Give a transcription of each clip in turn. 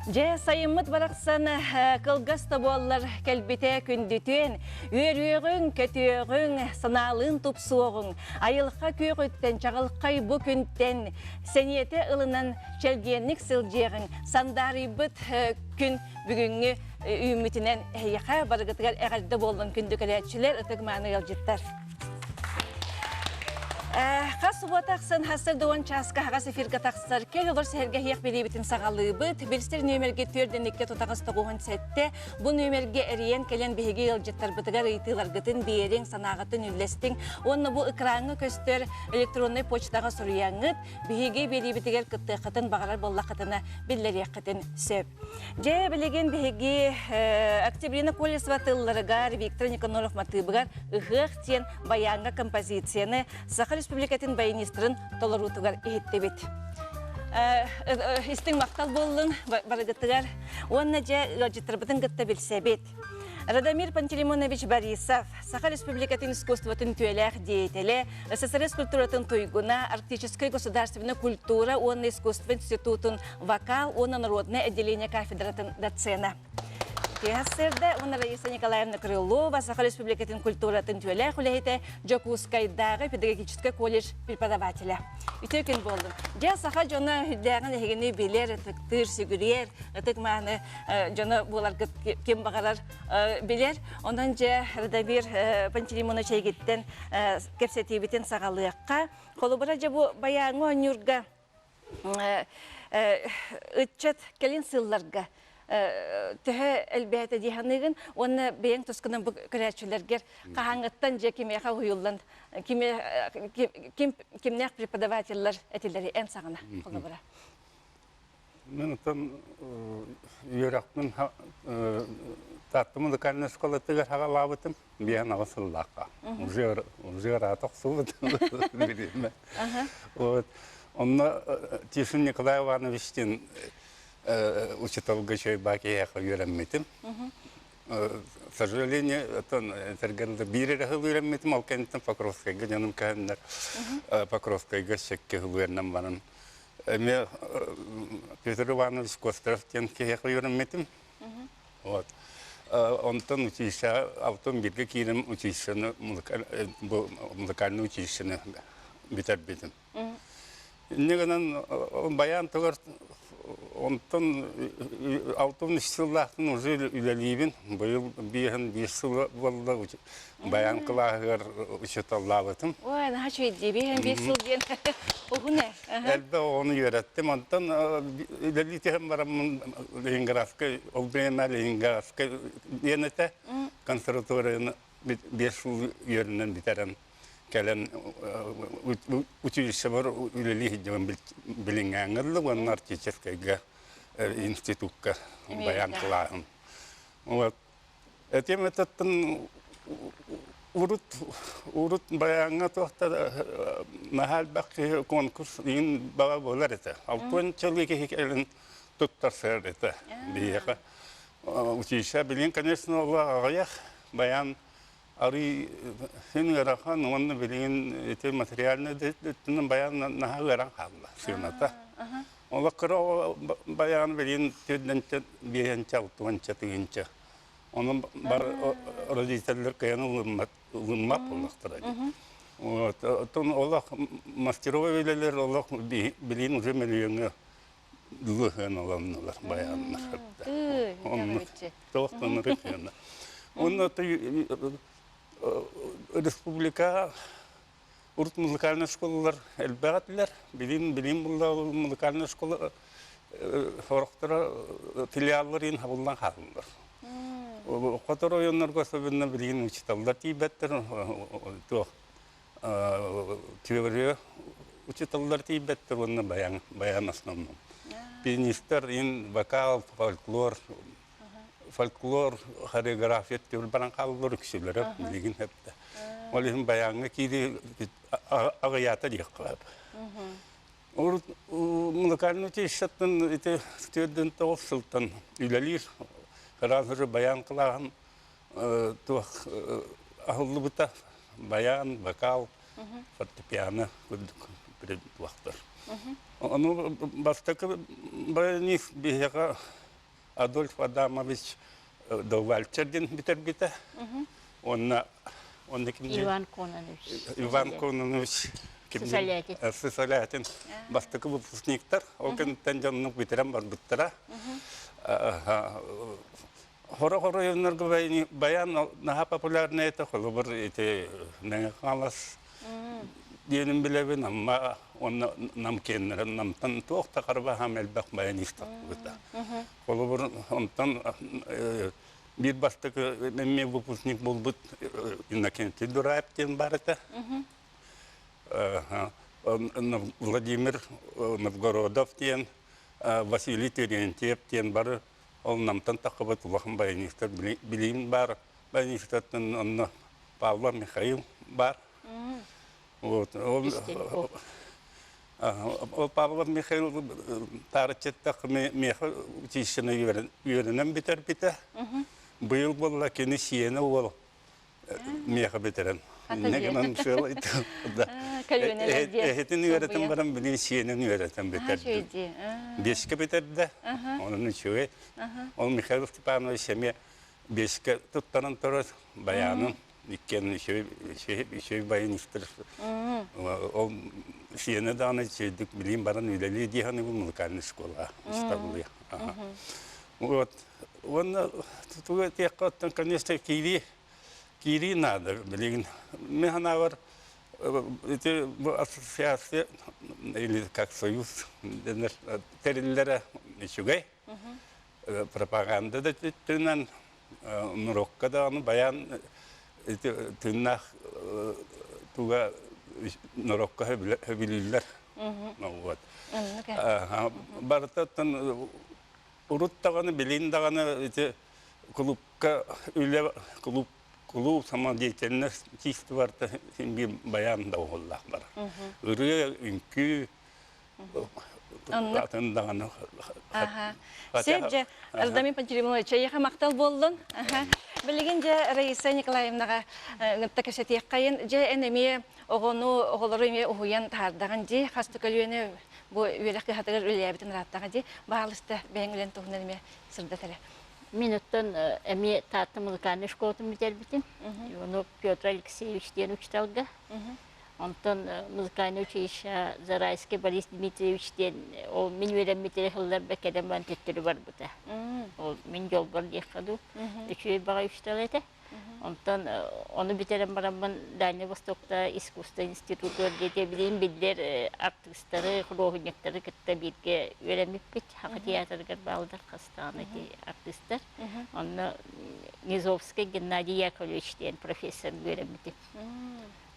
Дьэ, сайыммыт барахсан кылгас да буоллар кэлбитэ күндүтүөн, үөрүөҕүҥ, көтүөҕүҥ, санаалыын тупсуоҕуҥ, айылҕа күөҕүттэн, чаҕылхай бу күнтэн сэниэтэ ылынан чэлгиэнник сылдьыаҕыҥ, сандаарыйбыт күн бүгүҥҥү үүммүтүнэн эһиэхэ барыгытыгар эҕэрдэ буоллун күндү кэлээччилэр, ытык-мааны ыалдьыттар. Хас субуота ахсын хасыр уон чааска аһаҕас эфиргэ тахсар кэл олор сэһэргэһиэх билиибитин саҕалыыбыт. Билсэр нүөмэргэ түөрдэнниккэ тутаҕас тоҕуһун сэттэ. Бу нүөмэргэ эрийэн кэлэн биһиги ыалдьыттарбытыгар ыйытыыларгытын биэриҥ, санааҕытын үллэстиҥ. Уонна бу экраҥҥа көстөр электроннай почтаҕа суруйаҥҥыт, биһиги биэриибитигэр кыттыаххытын баҕарар буоллаххытына биллэриэххитин сөп. Дьэ, билигин биһиги Октябрина Колесова тылларыгар, Виктор Никаноров матыыбыгар «Ыһыах» диэн байааҥҥа композицияны Саха Республикатын баянистарын толоруутугар иһиттибит. Истиҥ махтал буоллун барыгытыгар уонна дьэ ыалдьыттарбытын кытта билсэбит. Радомир Пантелеймонович Борисов, Саха Республикатын искусствотын түөлээх деятелэ, СССР культуратын туйгуна, Арктическай государственная культура уонна искусство институтун вокал уонна народное отделение кафедратын доцена. СССР уонна Раиса Николаевна Крылова, Саха Республикатын культуратын түөлээх үлэһитэ, Дьокуускайдааҕы педагогическай колледж преподавателэ. Үтүө күн буоллун. Дьэ, саха дьоно үрдээҕин эһигини билэр, ытыктыыр, сүгүрүйэр, ытык-мааны дьоно буоларгыт ким баҕарар билэр. Онон дьэ, Радомир Пантелеймонович эйгиттэн кэпсэтиибитин саҕалыахха. Холобура, дьэ бу байааҥҥа оонньуурга ыччат кэлин сылларга төһө элбээтэ дии саныыгын уонна бэйэҥ тускунан бу көрөөччүлэргэр хаһааҥҥыттан дьэ кимиэхэ уһуйуллан ким кимнээх преподавателлэр этилэри эн саҕана холобура Мен оттон үөрэхпин Таатта музыкальнай школатыгар хаҕалаабытым биэһэн аҕыс сыллаахха. Уже уже ыраата охсубут бириэмэ. Вот. Онно Тишин Николай Ивановичтин учителга чөйбаа киһиэхэ үөрэммитим. К сожалению, оттон этэргэн биир эрэ сыл үөрэммитим, ол кэнниттэн Покровскайга дьонум кэһэннэр Покровскайга сэкки сыл үөрэнэн баран Эмиэ Петр Иванович Костеров диэн киһиэхэ үөрэммитим. Вот. Онтон училищеҕа алтан бииргэ киирэн училищены музыкальное училищены бүтэрбитим. Инньэ гынан баян тугар онтон алтан үс сыллаахтан уже үлэлиибин. Быйыл биэһин биир сыл буолла баян кылааһыгар учууталлаабытым. Ой, наһаа үчүгэй дии, биэһин биир сыл диэн уһун ээ. Элбэх оҕону үөрэттим. Онтон үлэлии түһэн бараммын Ленинградскай, ол бириэмэ Ленинградскай диэн этэ, консерваторияны биэс сыл үөрэнэн бүтэрэн кэлэн училищебар үлэлии сылдьабын билиҥҥээҥҥэ дылы уонна артистическайга институкка баян кылааһым. Вот. Этим этаттан урут урут баяҥҥа туохта наһаа элбэх киһи конкурс иин баҕа буолар этэ. Алтан чылы киһи кэлин туттарсар этэ биһиэхэ. Училище билин, конечно, ол аҕыйах баян арый син ыарахан уонна билигин ити материальный өттүнэн баян наһаа ыарахан хаалла сыаната. Олох кыра баян билигин төрдөнчө биэһэнчэ алтыанча тыһыынча. Онон бар родителлэр кыайан ылыммат ылыммат буоллахтара дии. Вот оттон олох мастеровой үлэлэр олох билигин уже миллиоҥҥа лыһыан ыланнылар баяннар. Онно туохтан ырыхыана. Онно республика Урут музыкальнай школалар элбэх этилэр. Билин билин булла музыкальнай школа сорохторо филиаллар иин хабыллан хааллылар. Хотор ойоннорго особенно билигин учителлар тиийбэттэр туох теория учителлар тиийбэттэр уонна баян баян основном. Пианистар ин вокал, фольклор фольклор хореография түбүл баран хааллар үксүлэрэ билигин хэптэ. Ол иһин баяҥҥа киири аҕыйаата диэххэ баар. Урут музыкальный училищеттан ити түөрдүн тоҕус сылтан үлэлиир сразу баян кылааһын туох аһыллыбыта баян, вокал, фортепиано курдук туохтар. Ону бастакы баянист биһиэхэ. Адольф Адамович Довальчер диэн бүтэрбитэ. Уонна онно ким Иван Кононович. Иван Кононович Сысолятин. Сысолятин бастакы выпускниктар. Ол кэнниттэн дьоннук бүтэрэн барбыттара. Хорох оройуоннарга баян наһаа популярный это холобур ити Мэҥэ Хаҥалас диэнин билэбин, Амма уонна Нам киэннэрин Намтан туох да харбаһаам элбэх баянист тахсыбыта. Холобур, онтон биир бастакы эмиэ выпускник буолбут Иннокентий Дураев диэн баар этэ. Владимир Новгородов диэн, Василий Терентьев диэн бары ол Намтан таххыбыт улахан баянистар билигин баар баянистартан онно Павлов Михаил баар. Вот. Ол, ол Павлов Михаил таарыччыттах миэхэ училищены үөрэнэн бүтэрбитэ. Быйыл буолла кини сиэнэ уол миэхэ бүтэрэн. Иннэ гынан сыалай да. Эһитин үөрэтэн баран билин сиэнин үөрэтэн бүтэрдим. Биэскэ бүтэрдэ. Онон үчүгэй. Ол Михаил Степанович эмиэ биэскэ туттаран турар баянын иккиэн үчүгэй баянистар. Ол сиэнэ даҕаны үчүгэйдик билин баран үлэлии дии саныыбын музыкальный школа устабылыа. Вот. Уонна тугу этиэххэ оттон, конечно, киирии киирии наада билигин. Мин санаабар ити бу ассоциация или как союз дэнэр тэриллэрэ үчүгэй. Пропаганда да өттүнэн норуокка даҕаны баян ити тыыннаах туга норуокка сөбүлүүллэр. Вот. Барыта оттон урут даҕаны, билигин даҕаны ити кулуупка үлэ кулууп кулууп самодеятельность чисто барыта син биир баян да оһоллоох барар. Ырыа, үҥкүү атын даҕаны Сеп дьэ, Радомир Пантелеймонович, эйиэхэ махтал буоллун. Билигин дьэ Раиса Николаевнаҕа ытта кэпсэтиэххэйин. Дьэ эн эмиэ оҕону, оҕолору эмиэ уһуйан таһаардаҕын дии. Хас да көлүөнэ бу үөрэх кыһатыгар үлэлээбитин ырааттаҕа дии. Баалыста бэйэҥ үлэн туһунан эмиэ сырдат эрэ. Мин оттон эмиэ Таатта музыкальнай школатын бүтэрбитим. Ону Петр Алексеевич диэн учууталга. Онтон музыкальный училище Зарайский Борис Дмитриевич диэн ол мин үөрэммит эрэ сылларбар кэлэн баран төттөрү барбыта. Ол мин дьолбор диэххэ дуу, үчүгэй баҕайы учуутал этэ. Онтон ону бүтэрэн бараммын Дальний Востокта искусство институтугар диэти билигин биллэр артыыстары, худуоһунньуктары кытта бииргэ үөрэммиппит. Саха театрыгар бааллар хастаан ити артыыстар. Онно Низовский Геннадий Яковлевич диэн профессор үөрэммитим.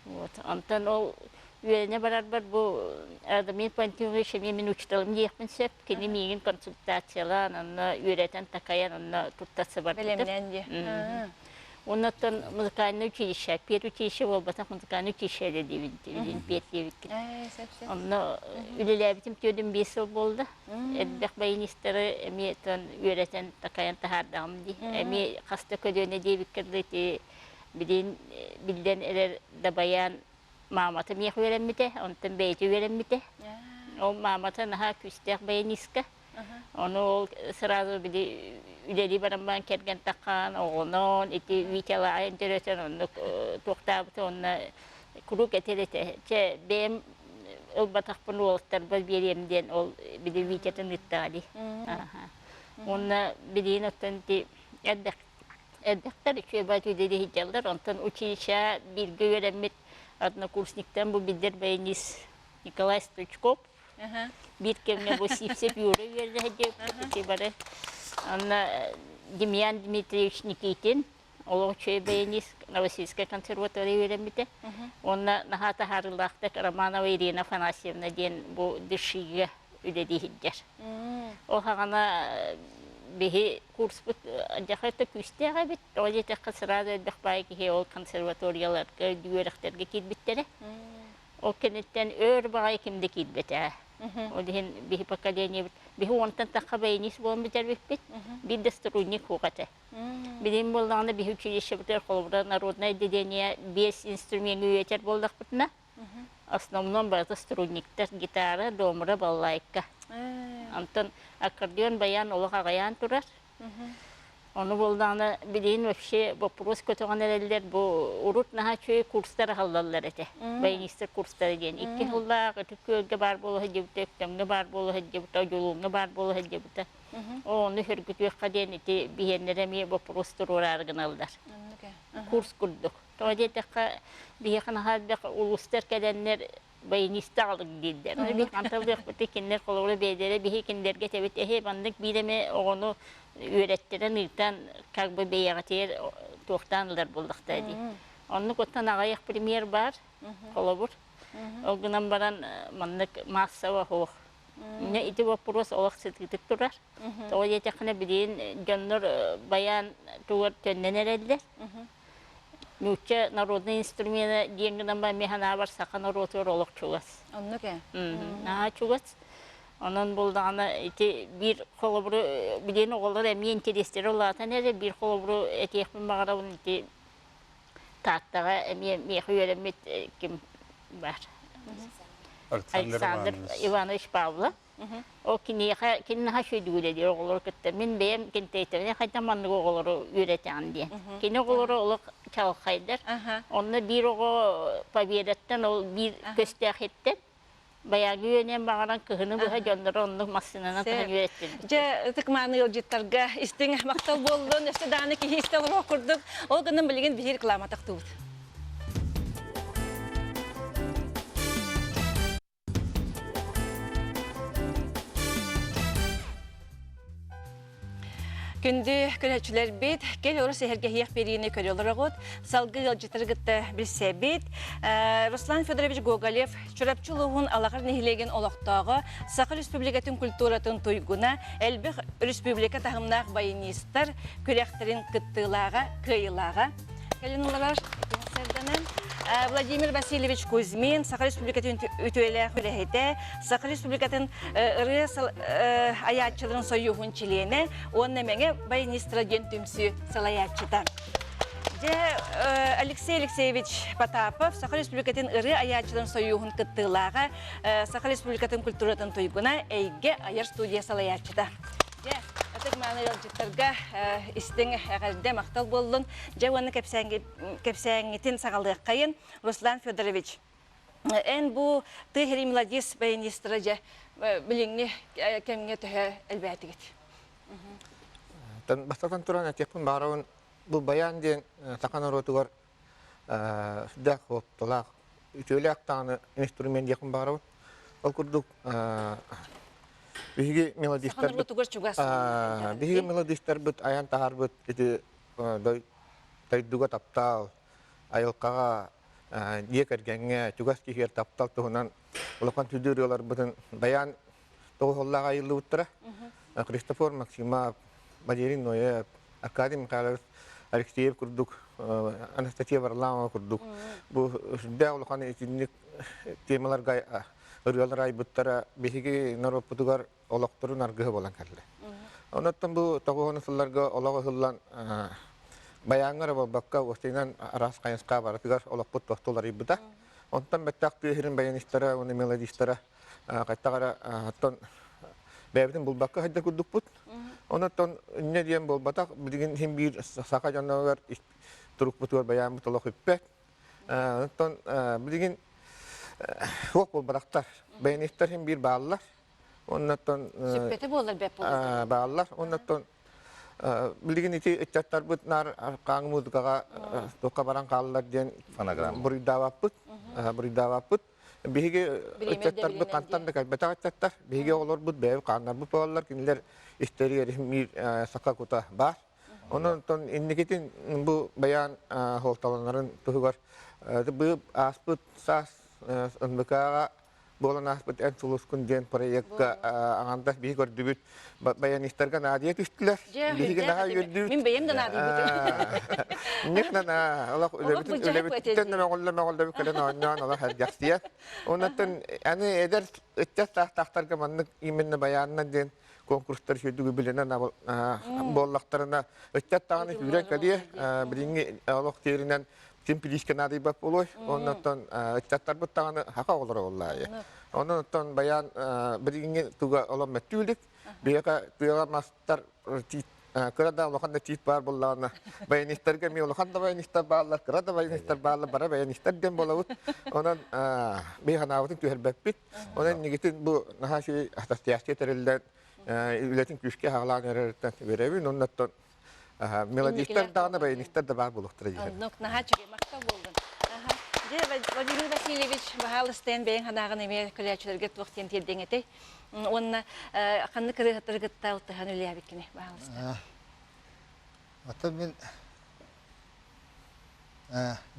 Вот. Онтон ол үөрэнэ барарбар бу Радомир Пантелеевич эмиэ мин учууталым диэхпин сөп. Кини миигин консультациялаан, онно үөрэтэн, такайан, онно туттарса барбытым. Бэлэмнээн диэ. Оннуттан музыкальное училище, педучилище буолбатах музыкальное училище эрэ диэбин, билин пед диэбиккин. Онно үлэлээбитим түөдүм 5 сыл буолла. Элбэх баянистары эмиэ үөрэтэн, такайан таһаардаҕым дии. Эмиэ хаста көлүөнэ диэбиккэр да ити билин биллэн эрэр дабайаан маамата миэхэ үөрэммитэ, онтон бэйэтэ үөрэммитэ. Ол маамата наһаа күүстээх баяниска. Ону ол сразу били үлэлии баран баран кэргэн таххан, оҕонон, ити Витялаайын төрөтөн оннук туохтаабыта уонна куруук этэр этэ. Чэ, бэйэм ылбатахпын уолаттарбар биэриэм диэн ол били Витятын ыыттаҕа дии. Уонна билигин оттон ити элбэх Элбэхтэр үчүгэй баҕайы үлэлии сылдьаллар. Онтон училище бииргэ үөрэммит однокурсниктан бу биллэр баянист Николай Стручков биир кэмҥэ бу Сивцев Юра үөрэнэ сылдьыбыппыт ити бары. Онно Демьян Дмитриевич Никитин олох үчүгэй баянист Новосибирскай консерватория үөрэммитэ. Уонна наһаа таһаарыылаахтык Романова Ирина Афанасьевна диэн бу ДШИ-га үлэлии сылдьар. Ол саҕана биһи курспут дьахайта күүстээх эбит. Тоҕо диэтэххэ сразу элбэх баай киһи ол консерваторияларга, үөрэхтэргэ киирбиттэрэ. Ол кэнниттэн өр баҕайы ким да киирбэтэ. Ол иһин биһи поколениебит, биһи уонтан тахха баянист буолан бүтэрбиппит, биир да струнник суох этэ. Билигин буоллаҕына биһи училищебытыгар холобура народное отделение биэс инструмены үөрэтэр буоллахпытына, Основном барыта струнниктар, гитара, домра, балалайка. Онтон аккордеон, баян олох аҕыйаан турар. Ону буоллаҕына билигин вообще боппуруос көтөҕөн эрэллэр бу урут наһаа үчүгэй курстар аһыллаллар этэ. Баянистар курстара диэн. Икки сыллаах Ытык Күөлгэ баар буола сылдьыбыта, Өктөмҥө баар буола сылдьыбыта, Одьулууҥҥа баар буола сылдьыбыта. Ону сөргүтүөххэ диэн ити биһиэннэрэ эмиэ боппуруос туруораары гыналлар. Курс курдук. Тоҕо диэтэххэ, биһиэхэ наһаа элбэх улуустар кэлэннэр баяниста аҕалыҥ дииллэр. Ону биһи хантан ылыахпытый кинилэр холобура бэйэлэрэ биһи кинилэргэ этэбит эһи маннык биир эмэ оҕону үөрэттэрэн ыытан как бы бэйэҕитигэр туохтаан ылар буоллахтара дии. Оннук оттон аҕыйах пример баар холобур. Ол гынан баран маннык массово суох. Ити вопрос олох сытыытык турар. Тоҕо диэтэххинэ билигин дьоннор баян тугар төннөн эрэллэр. Нуучча народнай инструмена диэн гынан баран мин санаабар саха норуотугар олох чугас. Оннук ээ. Наһаа чугас. Онон булдаҕына ити биир холобуру билигин оҕолор эмиэ интэриэстэрэ улаатан эрэ биир холобуру этиэхпин баҕарабын ити Тааттаҕа эмиэ миэхэ үөрэммит ким бар Александр Иванович Павлов. Ол киниэхэ кини наһаа үчүгэйдик үлэлиир оҕолору кытта. Мин бэйэм кэнтэйтэбинэ хайдах маннык оҕолору үөрэтэҕин диэн. Кини оҕолоро олох чаҕылхайдар. Онно биир оҕо Победаттан ол биир көстөөх иттэн баягы үөнэн баҕаран кыһыны быһа дьонноро оннук массыынанан таһан үөрэттирбит. Дьэ, ытык мааны ыалдьыттарга истиҥ махтал буоллун, өссө даҕаны киһи истэ олоруох курдук. Ол гынан билигин биһиги реклама тахтыбыт. Күндү көрөөччүлэрбит, кэл орус эһэргэһиэх биэриини көрө олороҕут, салгыы ыалдьыттары кытта билсэбит. Руслан Федорович Гоголев, Чурапчы улууһун Алаҕар нэһилиэгин олохтооҕо, Саха Республикатын культуратын туйгуна, элбэх республика таһымнаах баянистар күрэхтэрин кыттыылааҕа, кыайыылааҕа. Кэлин олорор Владимир Васильевич Кузьмин, Саха Республикатын үтүөлээх үлэһитэ, Саха Республикатын ырыа айааччыларын сойууһун чилиэнэ уонна Мэҥэ баянистра диэн түмсүү салайааччыта. Дьэ, Алексей Алексеевич Потапов, Саха Республикатын ырыа айааччыларын сойууһун кыттыылааҕа, Саха Республикатын культуратын туйгуна, Эйгэ айар студия салайааччыта. Дьэ, ытык мааны ыалдьыттарга истиҥ эҕэрдэ махтал буоллун. Дьэ уонна кэпсээҥҥитин саҕалыаххайын. Руслан Федорович, эн бу тыа сирин мелодист баянистара дьэ билиҥҥи кэмҥэ төһө элбээтигит? Бастатан туран этиэхпин баҕарабын, бу баян диэн саха норуотугар сүрдээх суолталаах, үтүөлээх даҕаны инструмент диэхпин баҕарабын. Ол курдук биһиги мелодистарбыт биһиги мелодистарбыт айан таһаарбыт ити дойдуга таптал, айылҕаҕа, дьиэ кэргэҥҥэ, чугас киһигэр таптал туһунан улахан сүдү ырыаларбытын баян тоҕуһуллаах айыллыбыттара. Христофор Максимов, Валерий Ноев, Аркадий Михайлович Алексеев курдук, Анастасия Варламова курдук бу сүрдээх улахан итинник темаларга ырыалар айбыттара биһиги норуоппутугар олохторун аргыһы буолан кэллэ. Онон бу тоҕуһун сылларга олох ыһыллан байааҥҥа эрэ буолбакка, уостайынан араас хайысха барытыгар олохпут тосту уларыйбыта. Онтон бэттэх тыа сирин баянистара уонна мелодистара хайтах эрэ оттон бэйэбитин булбакка сылдьар курдукпут. Онон инньэ диэн буолбатах, билигин син биир саха дьонугар турукпутугар байааммыт олох үппэт. Оттон билигин суох буолбатахтар. Баянистар син биир бааллар. Оннуттан Сүппэтэ буоллар бэп буолар. Бааллар. Оннуттан билигин ити ыччаттарбыт наар хааҥы музыкаҕа туохха баран хааллар диэн буруйдаабаппыт. Буруйдаабаппыт. Биһиги ыччаттарбыт хантан да кэлбэтэх ыччаттар. Биһиги оҕолорбут бэйэбит хааннарбыт буолаллар. Кинилэр истэригэр биир саха кута баар. Онон онтон инникитин бу байаан суолталанарын туһугар бу ааспыт саас НБК-ҕа буолан ааспыт Эн сулускун диэн проекка аҥардас биһи көрдүбүт баянистарга наадыйа түстүлэр. Биһиги наһаа үөрдүбүт. Мин бэйэм да наадыйбытым. Ньыкнан олох үлэбитин үлэбиттэн мөҕүллэ мөҕүллэбит кэлэн оонньоон олох эргэхсийэн. Оннуттан аны эдэр ыччат саастаахтарга маннык именно баянынан диэн конкурстар сүрдүгү билинэн буоллахтарына ыччат даҕаны сүүрэн кэлиэ билиҥҥи олох тиэринэн ким пилиискэ наадыйбат буолуой оннуттан ыччаттарбыт даҕаны хака оҕолоро буоллаайы онон оттон баян билиҥҥи туга олом мөттүүлүк биһиэхэ тыаҕа мастар Кыра да улахан да тиит баар буоллаҕына, баянистарга эмиэ улахан да баянистар бааллар, кыра да баянистар бааллар, бары баянистар диэн буолабыт. Онон биһи санаабытын түһэрбэппит. Онон иннигитин бу наһаа үчүгэй ассоциация тэриллэн үлэтин күүскэ аҕалаан эрэриттэн үөрэбин. Оннуттан мелодистар даҕаны баянистар да баар буолуохтара диэн. Оннук наһаа үчүгэй махтал буоллун. Дьэ, Владимир Васильевич, баһаалыстайан бэйэҥ санааҕын эмиэ көлөөччүлэргэ туох диэн тиэрдиэҥ этэй? Уонна ханнык ырыаһыттары кытта алтыһан үлэлээбиккиний, баһаалыста? Оттон мин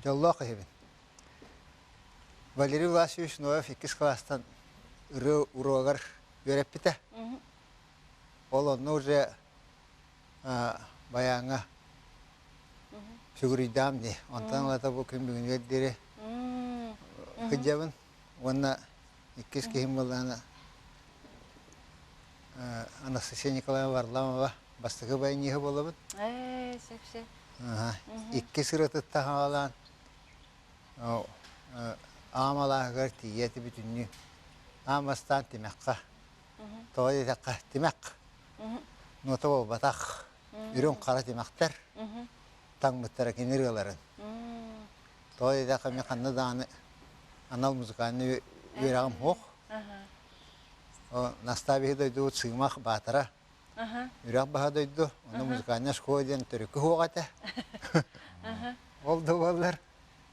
дьоллоох киһибин. Валерий Власьевич Ноев иккис кылаастан ырыа уруогар үөрэппитэ. Ол онно уже байааҥҥа сүгүрүйдэҕим дии. Онтон ылата бу күн бүгүнүгэр диэри сылдьабын. Уонна иккис киһим буоллаҕына Анастасия Николаевна Варламова бастакы баяниһа буолабын. Ээ, сөп-сөп. Иккис ырыатыттан хаалаан аам алааһыгар тиийэ бүтүннүү аан бастаан тимэххэ тоҕо диэтэххэ тимэх нуота буолбатах үрүҥ хара тимэхтэр таҥмыттара кини ырыаларын тоҕо диэтэххэ мин ханна даҕаны анал музыкальнай үөрэҕим суох Настаа биһи дойдубут Сыымах Баатара үрэх баһа дойду онно музыкальная школа диэн төрүкү суох этэ ол да буоллар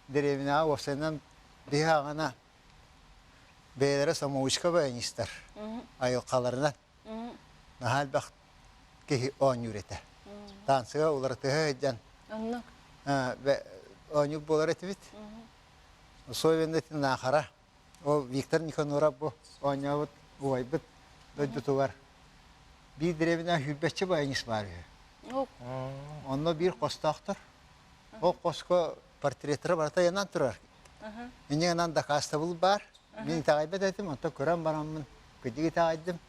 дэриэбинэҕэ уопсайынан биһи аҕана бэйэлэрэ самоучка баянистар айылҕаларынан наһаа элбэх киһи оонньуур этэ. Танцыга уларытыһа сылдьан Оннук. оонньуур буолар этибит. Особенно ити Наахара. Ол Виктор Никаноров бу оонньообут убайбыт дойдутугар биир дэриэбинэ сүүрбэччэ баянист баар үһү. Онно биир хостоохтор. Ол хоско портреттара барыта ыйанан турар. Инньэ гынан дакаастабыл баар. Мин итэҕэйбэт этим, онтон көрөн бараммын кырдьык итэҕэйдим.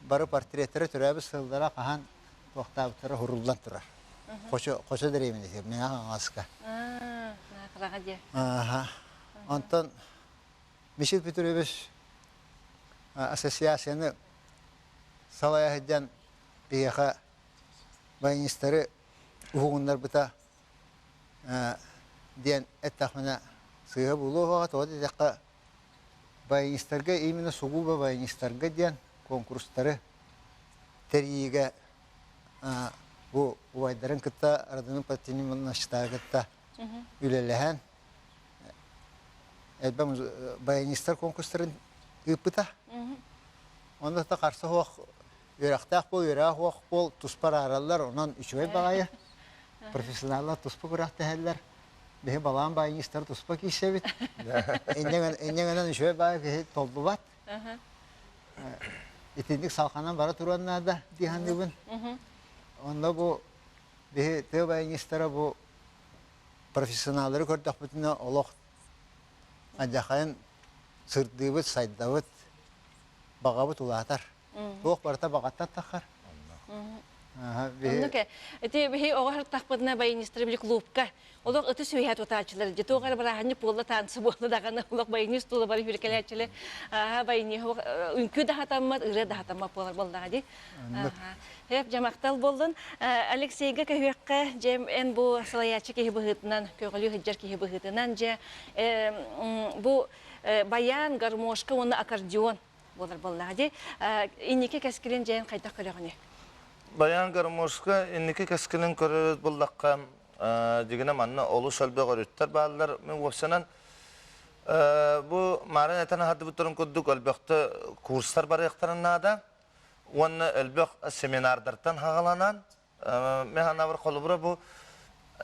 Бары портреттара төрөөбүт сыллара хаһан туохтаабыттара суруллан турар. Хочо, хочо дэриэбинэтигэр, Мэҥэ Хаҥаласка. Наахараҕа диэ. Ааха. Онтон Мишель Петрович ассоциацияны салайа сылдьан биһиэхэ баянистары уһугуннарбыта диэн эттэхпинэ сыыһа буолуо тоҕо диэтэххэ баянистарга именно сугубо баянистарга диэн конкурстары тэрийиигэ бу убайдарын кытта Радомир Платиновичтары кытта үлэлэһэн элбэх баянистар конкурстарын ыыппыта. Онно да харса суох үөрэхтээх буол, үөрэҕэ суох буол туспа араараллар, онон үчүгэй баҕайы. Профессионаллар туспа күрэхтэһэллэр. Биһи балаан баянистар туспа киирсэбит. Инньэ гынан үчүгэй баҕайы киһи толлубат. Итинник салҕанан бара туруон наада дии саныыбын. Онно бу биһи тыа баянистара бу профессионаллары көрдөхпүтүнэ олох алдьархайын сырдыыбыт, сайдабыт, баҕабыт улаатар. Туох барыта баҕаттан таххар. Оннук ити биһи оҕо сыртахпытына баянистар били клубка олох ыты сүөһэ тутааччылар дьэ туох эрэ бырааһынньык буолла танцы буолла даҕаны олох баянист тула бары хүркэлээччилэр аха баянист үҥкүү да хатаммат ырыа да хатаммат буолар буоллаҕа дии Хэп дьэ махтал буоллун Алексейга көһүөххэ дьэ эн бу салайааччы киһи быһыытынан көҕүлүү сылдьар киһи быһыытынан дьэ бу баян гармошка уонна аккордеон буолар буоллаҕа дии. Инники кэскилин дьээн хайдах көрөҕүнүй? Баян гармошка инники кэскилин көрөрүт буллахха, дьигинэ манна олус элбэх өрүттэр бааллар. Мин уопсанан бу марын этэн аһардыбыттарын курдук элбэхтэ курстар барыахтарын наада. Уонна элбэх семинардартан хаҕаланан Мен анабыр холобура бу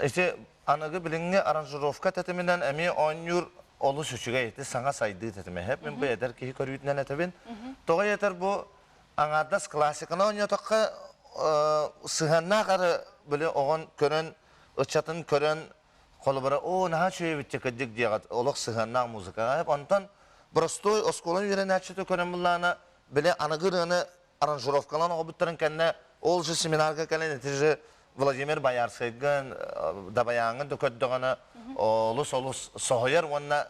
ити аныгы билиҥҥи аранжировка тэтиминэн эмиэ оонньуур олус үчүгэй ити саҥа сайдыы тэтимэ. Хэп мин бу эдэр киһи көрүүтүнэн этэбин. Тоҕо этэр бу аҥаардас классиканы оонньоотоххо сыһыаннаах эрэ били оҕон көрөн ыччатын көрөн холобура оо наһаа үчүгэй эбит кырдьык диэҕит олох сыһыаннаах музыкаҕа онтон простой оскуола үөрэнээччитэ көрөн буллаҕына били аныгы ырыаны аранжировкалаан оҕобуттарын кэннэ ол же семинарга кэлэн ити же Владимир Боярскайгын Дабайааҥҥын да көрдөҕүнэ олус олус соһуйар уонна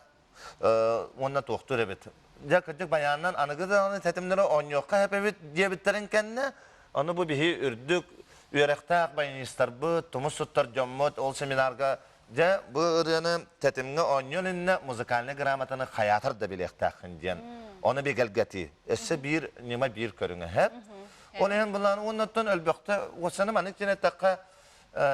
уонна туохтуур эбит. Дьэ кырдьык байаанынан аныгы даҕаны тэтимнэри оонньуохха сөп эбит диэбиттэрин кэннэ ону бу биһи үрдүк үөрэхтээх баянистарбыт, тумус туттар дьоммут ол семинарга дьэ бу ырыаны тэтимҥэ оонньуон иннэ музыкальнай грамотаны хайаатар да билиэхтээххин диэн ону бигэргэтии. Өссө биир ньыма биир көрүҥэ һэ. Ол иһин былаан уоннаттан өлбөхтө уосаны маннык диэн эттэххэ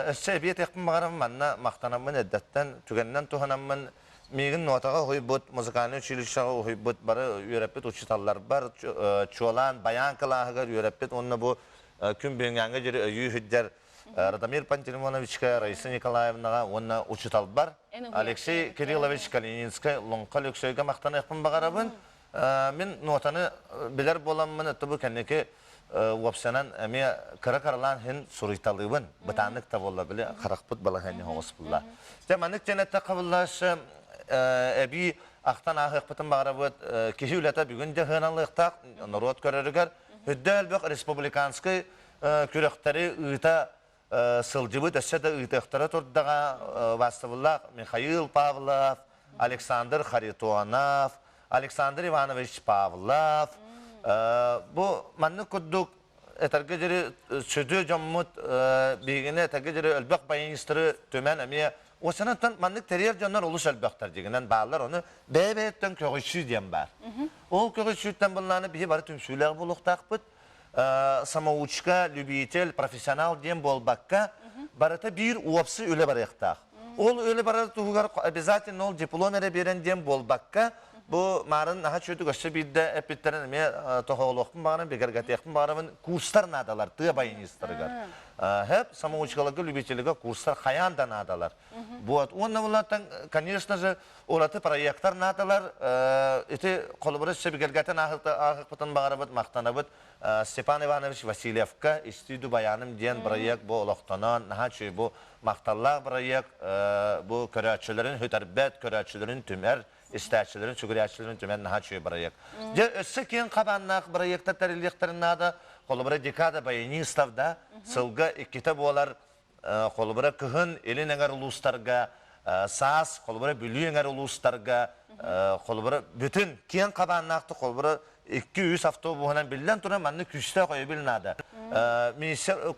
өссө эбии этиэхпин баҕарабын манна махтанаммын эрдэттэн түгэнинэн туһанаммын миигин нотаҕа уһуйбут музыкальнай училищеҕа уһуйбут бары үөрэппит учууталларбар чуолаан баян кылааһыгар үөрэппит уонна бу күн бүгүҥҥээҥҥэ диэри өйүү сылдьар Радомир Пантелеймоновичка, Раиса Николаевнаҕа уонна учууталбар Алексей Кириллович Калининскай Лоҥхо Лөксөйгө махтаныахпын баҕарабын. Мин нотаны билэр буоламмын, это бу кэнники уопсанан эмиэ кыра-кыралаан иһин суруйталыыбын. Бытааннык да буолла, били харахпыт балаһыанньа оҕус булла. Дьэ, маннык диэн эттэххэ буллашы эбии ахтан ааһыахпытын баҕарабыт. Киһи үлэтэ бүгүн дьэ сыаналыахтаах норуот көрөрүгэр. Үрдэ элбэх республиканскай күрэхтэри ыыта сылдьыбыт, өссө да ыытыахтара турдаҕа убаастабыллаах Михаил Павлов, Александр Харитонов, Александр Иванович Павлов. Бу маннык курдук этэргэ диэри сүдү дьоммут биһигини этэргэ диэри элбэх баянистары түмэн эмиэ Осанаттан маннык тэрийэр дьоннор олус элбэхтэр дьигинэн бааллар ону бэйэ-бэйэттэн көҕүйсүү диэн баар. Ол көҕүйсүүттэн былааны биһи бары түмсүүлээх буолуохтаахпыт. Самоучка, любитель, профессионал диэн буолбакка, барыта биир уопсай үлэ барыахтаах. Ол үлэ барар туһугар обязательно ол диплом эрэ биэрэн диэн буолбакка, бу маарын наһаа үчүгэй өссө биирдэ эппиттэрин эмиэ тоһоҕолуохпун баҕарабын, бигэргэтиэхпин баҕарабын, курстар наадалар тыа баянистарыгар. Хэп самоучкаларга, любительга курстар хайаан да наадалар. Вот. Уонна булартан, конечно же, ураты проекттар наадалар. Ити холобура өссө бигэргэтэн ааһыкпытын баҕарабыт, махтанабыт. Степан Иванович Васильевка «Истиду баяным» диэн проект бу олохтонон, наһаа үчүгэй бу махталлаах проект бу көрөөччүлэрин сүтэрбэт, көрөөччүлэрин түмэр, истээччилэрин, сүгүрээччилэрин түмэн наһаа үчүгэй проект. Дьэ, өссө киэҥ хабааннаах проектар тэриллиэхтэрин наада. Холобура, декада баянистов да сылга иккитэ буолар. Холобура, кыһын илин эҥэр улуустарга, саас, холобура, Бүлүү эҥэр улуустарга, холобура, бүтүн киэҥ хабааннаахтык, холобура, 2-3 автобуһунан биллэн туран маннык күүстээх өйөбүл наада.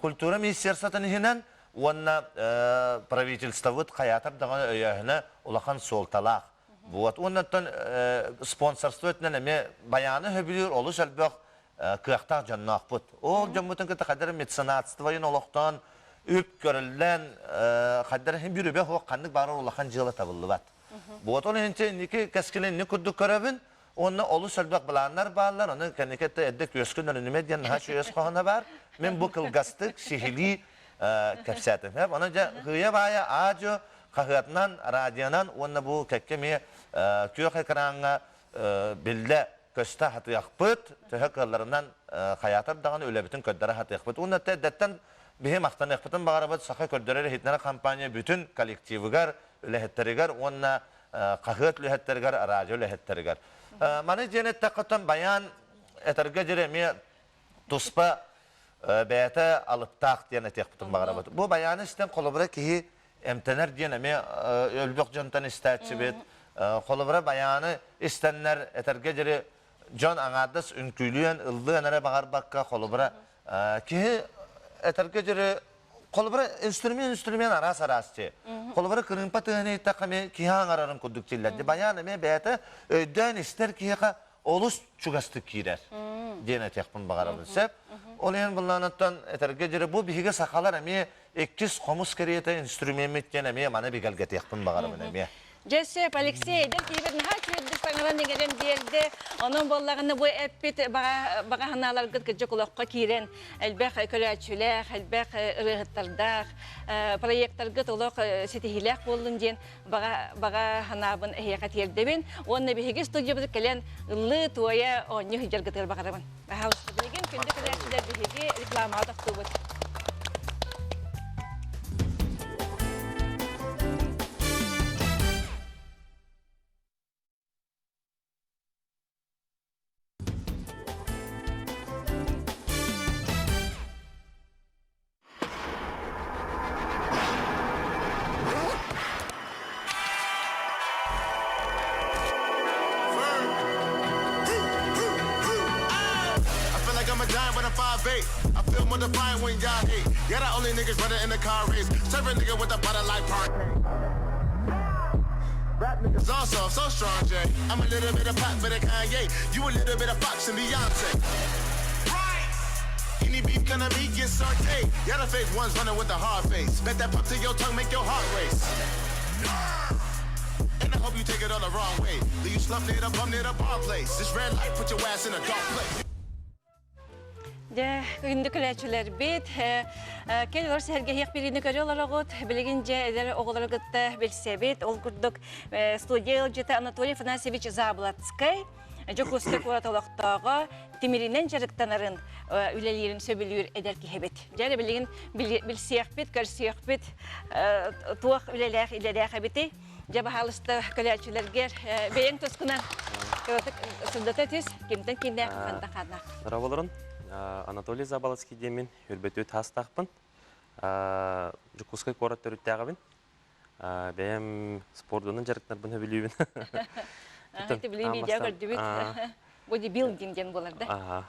Культура министерствотын иһинэн уонна правительствобыт хайаатар даҕаны өйөөһүнэ улахан суолталаах. Вот. Уоннаттан спонсорство өттүнэн эмиэ баяны хөбүлүүр олус элбэх кыахтаах дьонноохпут. Ол дьоммутун кытта хайдары меценатствойун олохтоон үп көрүллэн хайдары иһин бір үбэ суох ханнык баарар улахан дьыала табыллыбат. Вот ол иһин инники кэскилин инник курдук көрөбүн. Уонна олус элбэх былааннар бааллар, ону кэнники эрдэ күөскүн өрүнүмэ диэн наһаа үчүгэй хоһооно баар. Мин бу кылгастык, сиһилии кэпсээтим. Онон дьэ һыйа-баайа аадьо хаһыатынан, радионан уонна бу кэккэ эмиэ күөх экраҥҥа биллэ көстө хатыахпыт, төһө кыалларынан хайаатар даҕаны үлэбитин көрдөрө хатыахпыт. Уонна эрдэттэн биһи махтаныахпытын баҕарабыт Саха көрдөрөр иһитиннэрэр компания бүтүн коллективыгар, үлэһиттэригэр уонна хаһыат үлэһиттэригэр, радио үлэһиттэригэр. Маны диэн эттэххэ, баян этэргэ диэри эмиэ туспа бэйэтэ алыптаах диэн этиэхпитин баҕарабыт. Бу баяны истэн холобура киһи эмтэнэр диэн эмиэ өлбөх дьонтон истээччибит. Холобура баяны истэннэр этэргэ диэри дьон аҥаардас үҥкүүлүөн, ыллыан эрэ баҕарбакка холобура киһи этэргэ диэри Холобура, инструмент инструмент араас араас дии. Холобура, кырыымпа тыаһын иһиттэххэ эмиэ киһи аҥарарын курдук тиллэр. Баян эмиэ бэйэтэ өйдөөн истэр киһиэхэ олус чугастык киирэр диэн этиэхпин баҕарабын сөп. Ол иһин былаанаттан этэргэ диэри бу биһиги сахалар эмиэ иккис хомус кэриэтэ инструмеммит диэн эмиэ маны бигэргэтиэхпин баҕарабын эмиэ. Дьэ сөп, Алексей, эдэр киһибит наһаа үчүгэйдик саҥаран иҥэрэн биэрдэ. Онон буоллаҕына бу эппит баҕа баҕа санааларгыт кырдьык олоххо киирэн элбэх көрөөччүлээх, элбэх ырыаһыттардаах проекттаргыт олох ситиһиилээх буоллун диэн баҕа баҕа санаабын эһиэхэ тиэрдэбин. Уонна биһиги студиябытыгар кэлэн ыллыы, туойа, оонньуу сылдьаргытыгар баҕарабын. Пожалуйста, билигин күндү көрөөччүлэр биһиги рекламаҕа тохтуубут. a dime, but I'm 5'8". I feel more defiant when y'all hate. Yeah, the only niggas running in the car race. Serve a nigga with a butter like parquet. Rap niggas also so strong, Jay. I'm a little bit of pop, but of Kanye. You a little bit of Fox and Beyonce. Right. Any beef gonna be get sauteed. Y'all the fake ones running with the hard face. Bet that pop to your tongue make your heart race. And I hope you take it all the wrong way. Leave you slumped near the bum near the bar place. This red light put your ass in a dark place. Дьэ, күндү күлээччилэрбит, кэл олор сэһэргэһиэх бириини көрө олороҕут. Билигин дьэ эдэр оҕолору кытта билсэбит. Ол курдук студия ыалдьыта Анатолий Афанасьевич Заблацкай, Дьокуускай куорат олохтооҕо, тимиринэн дьарыктанарын, үлэлиирин сөбүлүүр эдэр киһибит. Дьэ, эрэ билигин билсиэхпит, көрсүөхпүт туох үлэлээх илэлээх эбитий. Дьэ, баһаалыста көлөөччүлэргэр бэйэҥ тускунан кыратык сырдата түс, кимтэн кииннээх, хантан хааннаах. Здраволорун. Анатолий Заболоцкий диэммин үрбөтү таастаахпын. Дьокуускай куорат төрүттээҕибин. Бэйэм спордунан дьарыктанарбын сөбүлүүбүн. Ити билигин видео көрдүбүт. Бодибилдинг диэн буолар да.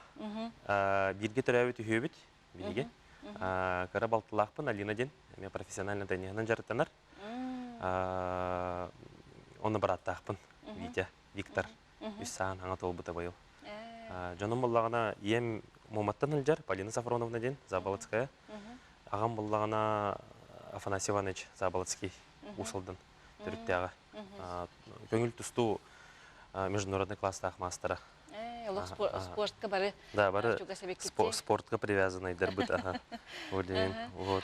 Бииргэ төрөөбүт үһүөбүт биһиги. Кыра балтылаахпын Алина диэн, эмиэ профессионально тенниһынан дьарыктанар. Оны бырааттаахпын Витя, Виктор. Үс саан хаҥа туолбута быйыл. Дьонум буллаҕына ийэм Муоматтан сылдьар Полина Сафроновна диэн Заболоцкая. Аҕам буллаҕына Афанасий Иванович Заболоцкий Уус Алдан төрүттээҕэ. Көҥүл тустуу международный класстаах маастара. Олох спортка бары Да, бары спортка привязанныйдарбыт. Аха. Вот.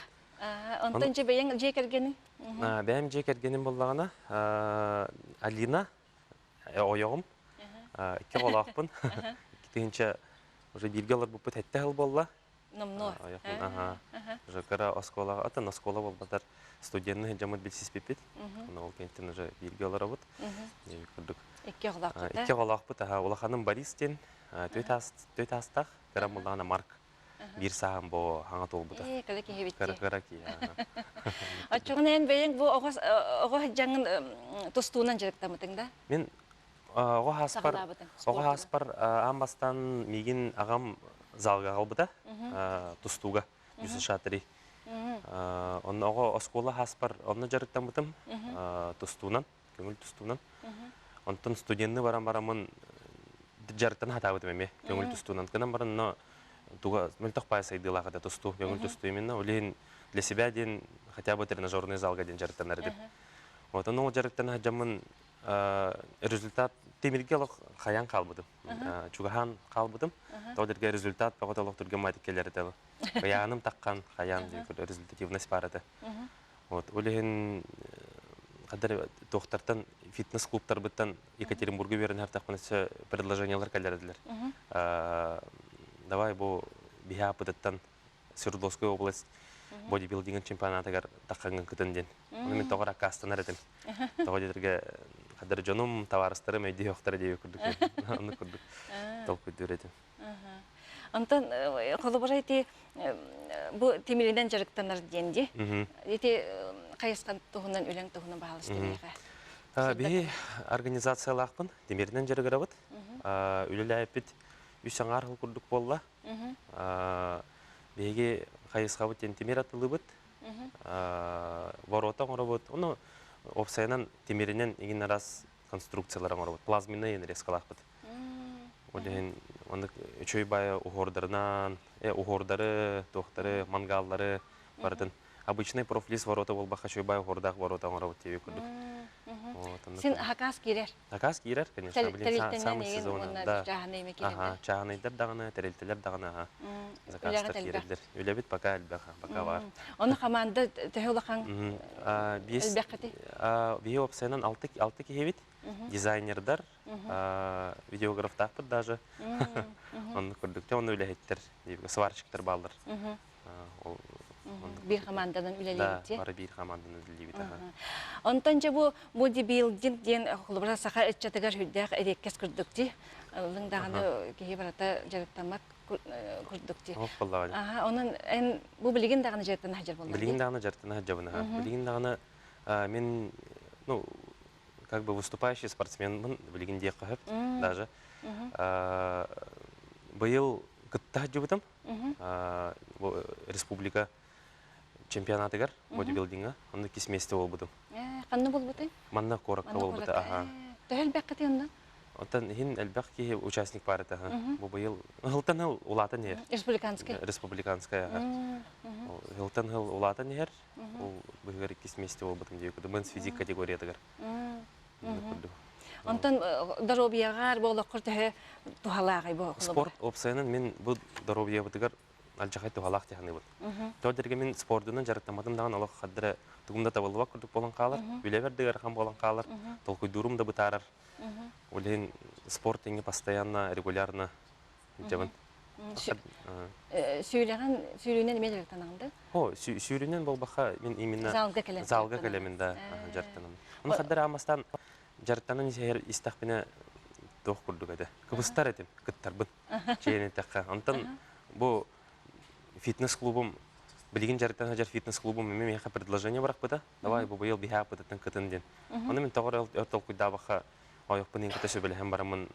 Онтон дьэ бэйэҥ дьиэ кэргэниҥ? Бэйэм дьиэ кэргэним буоллаҕына, Алина ойоҕум, икки оҕолоохпун. Икки уже бииргэ олорбуппут сэттэ сыл буолла. Номнуо. Аха. Уже кыра оскуолаҕа, атын оскуола буолбатар студенны сылдьаммыт билсиспиппит. Ол кэнниттэн уже бииргэ олоробут. Курдук. Икки оҕолоохпут. Икки оҕолоохпут. Улаханым Борис диэн, түөрт аастаах, кырам буллаҕына Марк. Биир сааһым бу хаҥа туолбута. Ээ, кыра киһи Кыра кыра киһи. Оччоҕуна эн бэйэҥ бу оҕо оҕо сылдьаҥҥын тустуунан дьарыктаммытыҥ да? Мин оҕо хааспар оҕо хааспар аан бастаан миигин аҕам залга аҕалбыта тустууга ЮСШ-3. Онно оҕо оскуола хааспар онно дьарыктаммытым тустуунан, көҥүл тустуунан. Онтон студенны баран бараммын дьарыктана сатаабытым эмиэ көҥүл тустуунан. Гынан баран но туга мөлтөх паай сайдыылаах этэ тустуу, көҥүл тустуу именно. Ол иһин для себя диэн хотя бы тренажерный залга диэн дьарыктанар этим. Вот ону ол дьарыктана сылдьаммын результат тимиргэ олох хайаан хаалбытым. Чугаһаан хаалбытым. Тоҕо дэргэ результат бөҕөтө олох түргэн маатик кэлэр этэ. Ыйааным таххан хайаан результативность баар этэ. Вот ол иһин хаддар туохтартан фитнес-клубтарбыттан Екатеринбурга үөрэнэр тахпын өссө предложениялар кэлэр этилэр. Давай бу биһи ааппытыттан Свердловская область бодибилдингын чемпионатыгар таххаҥҥын кытын диэн. Ону мин тоҕо аккаастанар этим. Тоҕо диэтэргэ хаддар дьонум, табаарыстарым өйдүөхтэрэ диэбит курдук. Оннук курдук толкуйдуур этим. Онтон холобура ити бу тимиринэн дьарыктанар диэн дии. Ити хайысхан туһунан үлэҥ туһунан баһаалыста миэхэ. Биһи организациялаахпын, тимиринэн дьарыгырабыт. Үлэлээппит үс аҥаар сыл курдук буолла. Биһиги хайысхабыт диэн тимир атылыбыт, ворота оҥоробут. Ону уопсайынан тимиринэн игин араас конструкциялар оҥоробут. Плазменный нарезкалаахпыт. Ол иһин маннык үчүгэй баайа уһуордарынан, уһуордары, туохтары, мангааллары барытын обычный профлист ворота буолбакка үчүгэй баайа уһуордаах ворота оҥоробут диэбит курдук. Син хакас киирэр. Заказ киирэр, конечно, блин, самый сезон. Да. Ага, чааһынайдар даҕаны, тэрилтэлэр даҕаны, ага, заказтар киирэллэр. Үлэбит пока элбэх, пока бар. Оны команда төһө улахан элбэххити? Биһи уопсайынан алты киһибит, дизайнердар, видеографтаахпыт даже. Оннук курдук. Онно үлэһиттэр, сварщиктар бааллар. Биир хамаанданан үлэлиибит. Бары биир хамаанданан үлэлиибит. Онтон дьэ бу бодибилдинг диэн холобура саха ыччатыгар үрдээх эриэккэс курдук дии. Ыллыҥ даҕаны киһи барыта дьарыктаммат курдук дии. Аха, онон эн бу билигин даҕаны дьарыктана сылдьар буоллаҕыҥ Билигин даҕаны дьарыктана сылдьабын. Билигин даҕаны мин ну как бы выступающий спортсменмын билигин диэххэ сөп даже. Быйыл кытта сылдьыбытым. Бу республика чемпионатыгар бодибилдинга онно иккис миэстэ буолбутум. Ханна буолбутай? Манна куоракка буолбута. Аха. Төһө элбэххитий онно? Оттон иһин элбэх киһи участник баар этэ. Бу быйыл ыһылтан ыһыл улаатан иһэр. Республиканскай. Республиканскай аха. Ыһылтан ыһыл улаатан иһэр. Ол быһыгар иккис миэстэ буолбутум дии курдук. Мэнс физик категориятыгар. Онтон доруобуйаҕар бу олоххор төһө туһалааҕый бу? Спорт уопсайынан мин бу доруобуйабытыгар алдьархай туһалаах дии саныыбын. Тоҕо диэргэ мин спордунан дьарыктамматым даҕаны олох хардара тугум да табыллыбат курдук буолан хаалар, үлэбэр да ыарахан буолан хаалар, толкуйдуурум да бытаарар. Ол иһин спорт иҥҥэ постоянно, регулярно дьабын. Сүүрэҕин сүүрүүнэн эмиэ дьарыктанаҕын да? О, сүүрүүнэн буолбахха мин именно залга кэлэн залга кэлэмин да дьарыктанам. Оны хаддар аамастан дьарыктанан истэхпинэ туох курдук этэ. Кыбыстар этим, кыттарбын. Чиэнэтэххэ. Онтон бу фитнес-клубум билигин дьарыктан сылдьар фитнес-клубум эмиэ миэхэ предложение бырахпыта. Давай бу быйыл биһааппытыттан кытын диэн. Ону мин тоҕо өр толкуйдаабакка ойохпун иин кытта сөбүлэһэн бараммын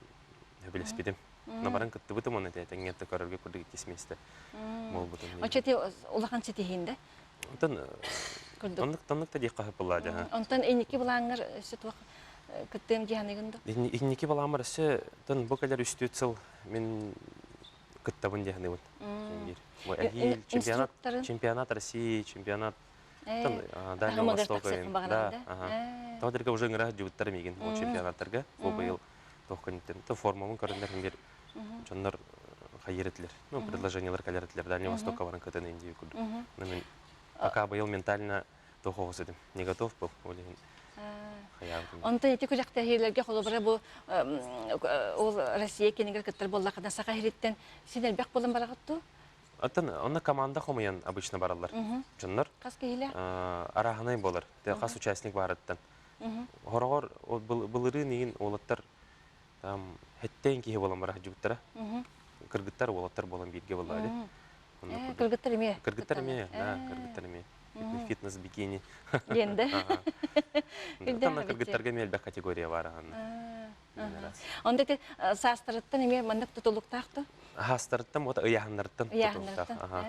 сөбүлэспитим. Но баран кыттыбытым уонна тэҥҥэ көрөргө курдук иккис миэстэ буолбутум. Оччо ти улахан ситиһиин да? Онтон оннук оннук да диэххэ сөп дьаһа. Онтон инники былааҥҥар өссө туох кыттыам дьиһаныгын да? Инники былааммар өссө тон бу кэлэр үстүүт сыл мин кыттабын дьиһаныыбын. Бу эһиил чемпионат чемпионат России, чемпионат Дальнего Востока. Да, ага. Тоҕо уже ыҥыра сылдьыбыттар миигин ол чемпионаттарга. Бу быйыл туох көннүттэн то формабын көрөннөр бир дьоннор хайыр этилэр. Ну, предложениялар кэлэр этилэр. Дальний Востокка баран кытын индии курдук. Но мен пока быйыл ментально туох оҕус этим. Не готов был. Ол иһин хайаабытым. Онтон ити күрэхтэһиилэргэ холобура бу ол Россия кэнигэр кыттар буоллахына Саха сириттэн син элбэх буолан бараҕыт дуу? Оттон онно команда хомуйан обычно бараллар. Дьоннор. Хас киһилээх? Арааһынай буолар. Хас участник баарыттан. Хороҕор былырыын иин уолаттар там хэттээн киһи буолан бара сылдьыбыттара. Кыргыттар уолаттар буолан бииргэ буолла Кыргыттар эмиэ. Кыргыттар эмиэ, да, кыргыттар эмиэ. Фитнес бикини. Диэн да. Кыргыттарга эмиэ элбэх категория баар аһанна. Онда ити саастарыттан эмиэ маннык тутулуктаах дуо? Хаастарыттан вот ыйааһыннарыттан тутулуктаах.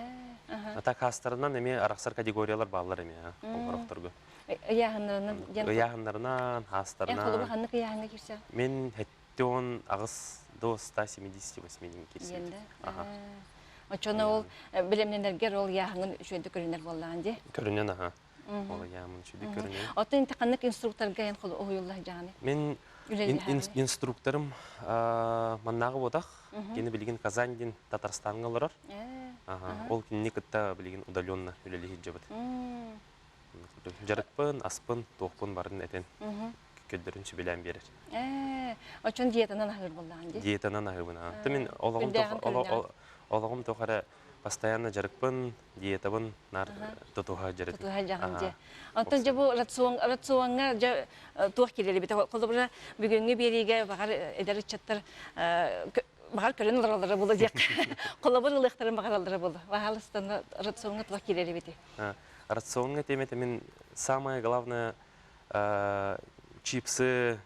А так хаастарынан эмиэ арахсар категориялар бааллар эмиэ олорохторго. Ыйааһыннарынан диэн Ыйааһыннарынан, хаастарынан. Эн холобур ханнык ыйааһыҥҥа киирсэҕин? Мин хэттион аҕыс до 178 киирсибит. Оччону ол билэмнэнэргэр ол ыйааһыҥын үчүгэйдик көрүнэр буоллаҕын дии? Көрүнэн аха. Ол ыйаамын үчүгэйдик көрүнэн. Оттон инти ханнык инструкторга эн уһуйулла сылдьаҕыный? Мин инструкторым маннааҕы буотах. Кини билигин Казань диэн Татарстаҥҥа олорор. Ол кинини кытта билигин удаленно үлэлии сылдьабыт. Дьарыкпын, аспын, туохпун барын этэн көрдөрүн сүбэлээн биэрэр. Ээ, очон диетанан аһыыр буоллаҕын дии. Диетанан аһыыбын. Аты мин олоҕум олоҕум туох эрэ постоянно дьарыкпын, диетабын наар тутуһа дьарытым. Тутуһа дьаҕын дьэ. Оттон дьэ бу рацион рациоҥҥа дьэ туох киирэр эбит. Холобура бүгүҥҥү биэриигэ баҕар эдэр ыччаттар баҕар көрөн олороллоро буолуо диэххэ. Холобур ылыахтарын баҕараллара буолуо. Баһаалыстан рациоҥҥа туох киирэр эбитий? Рационҥа темата мин самое главное чипсы,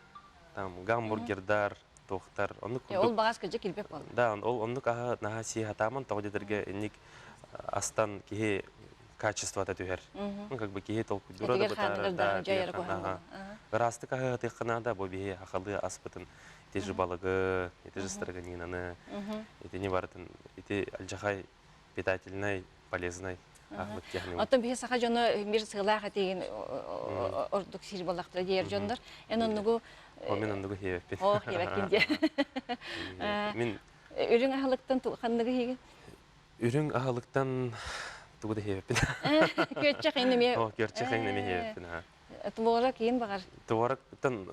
там гамбургердар, туохтар. Оннук Ол баҕас кырдьык килбэк буолла. Да, ол оннук аһы наһаа сии хатааман тоҕо диэтэргэ инник астан киһи качествота түһэр. Ну, как бы киһи толкуйдуура да бытаарар, да, Ыраастык аһы хатыахха наада, бу биһи хахалыы аспытын ити же балыгы, ити же строганинаны, итини барытын, ити алдьахай питательнай, полезный аһылык диэхни. Оттон биһи саха дьоно бир сыалаах этигин ордук сиир буоллахтара диэр дьоннор. Эн оннугу О, мен оннугу хиэбэппин. О, хиэбэккин диэ. Мин Үрүҥ аһылыктан ханныгы хиигин? Үрүҥ аһылыктан тугу да хиэбэппин. Күөччэх иннеме. О, күөччэх иннеме хиэбэппин. Творог иин баҕар. Творогтан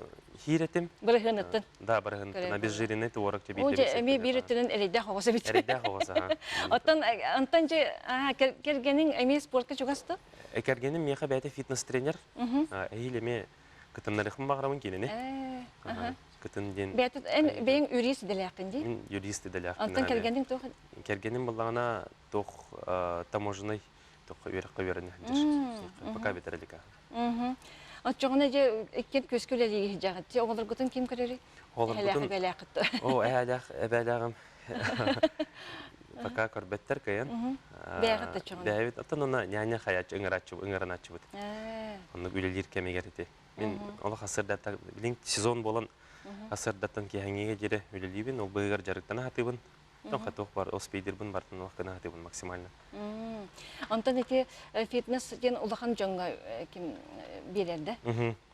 хиир этим. Бырыһыыныттан. Да, бырыһыыныттан. Обезжиренный творог тебе О, дьэ, эмиэ биир өттүнэн эрэйдээх оҕус эбит. Эрэйдээх оҕус, аха. Оттон, онтон дьэ, кэргэниҥ эмиэ спортка чугас дуо? Кэргэним миэхэ бэйэтэ фитнес-тренер. Эһиил эмиэ кытыннарыахпын баҕарабын кинини. Кытын диэн. Бэйэтэ эн бэйэҥ юрист идэлээххин дии? Мин юрист идэлээхпин. Онтон кэргэниҥ туох? Кэргэним буллаҕына туох таможенный Тохха үөрэххэ үөрэнэ сылдьар. Пока бүтэр илик Оччоҕуна дьэ иккиэн күөскэ үлэлии сылдьаҕыт. Дьэ оҕолоргутун ким көрөрүй? Оҕолоргутун Эһэлээх эбээлээххит Оо, эһээлээх эбээлээҕим. Пока көрбөттөр кыйын. Бэйэҕит да чоҕун. Бэйэбит оттон онно няня хаяччы ыҥырааччы ыҥыранааччыбыт. Оннук үлэлиир кэмигэр ити. Мин олох асырдата билин сезон буолан асырдаттан киэһэҥҥигэ диэри үлэлиибин, ол быыһыгар дьарыктана сатыыбын. Тоҥ хатуох бар, ол спидербин бартын олох гына сатыыбын максимально. Онтон ити фитнес диэн улахан дьоҥҥо ким биэрэр да?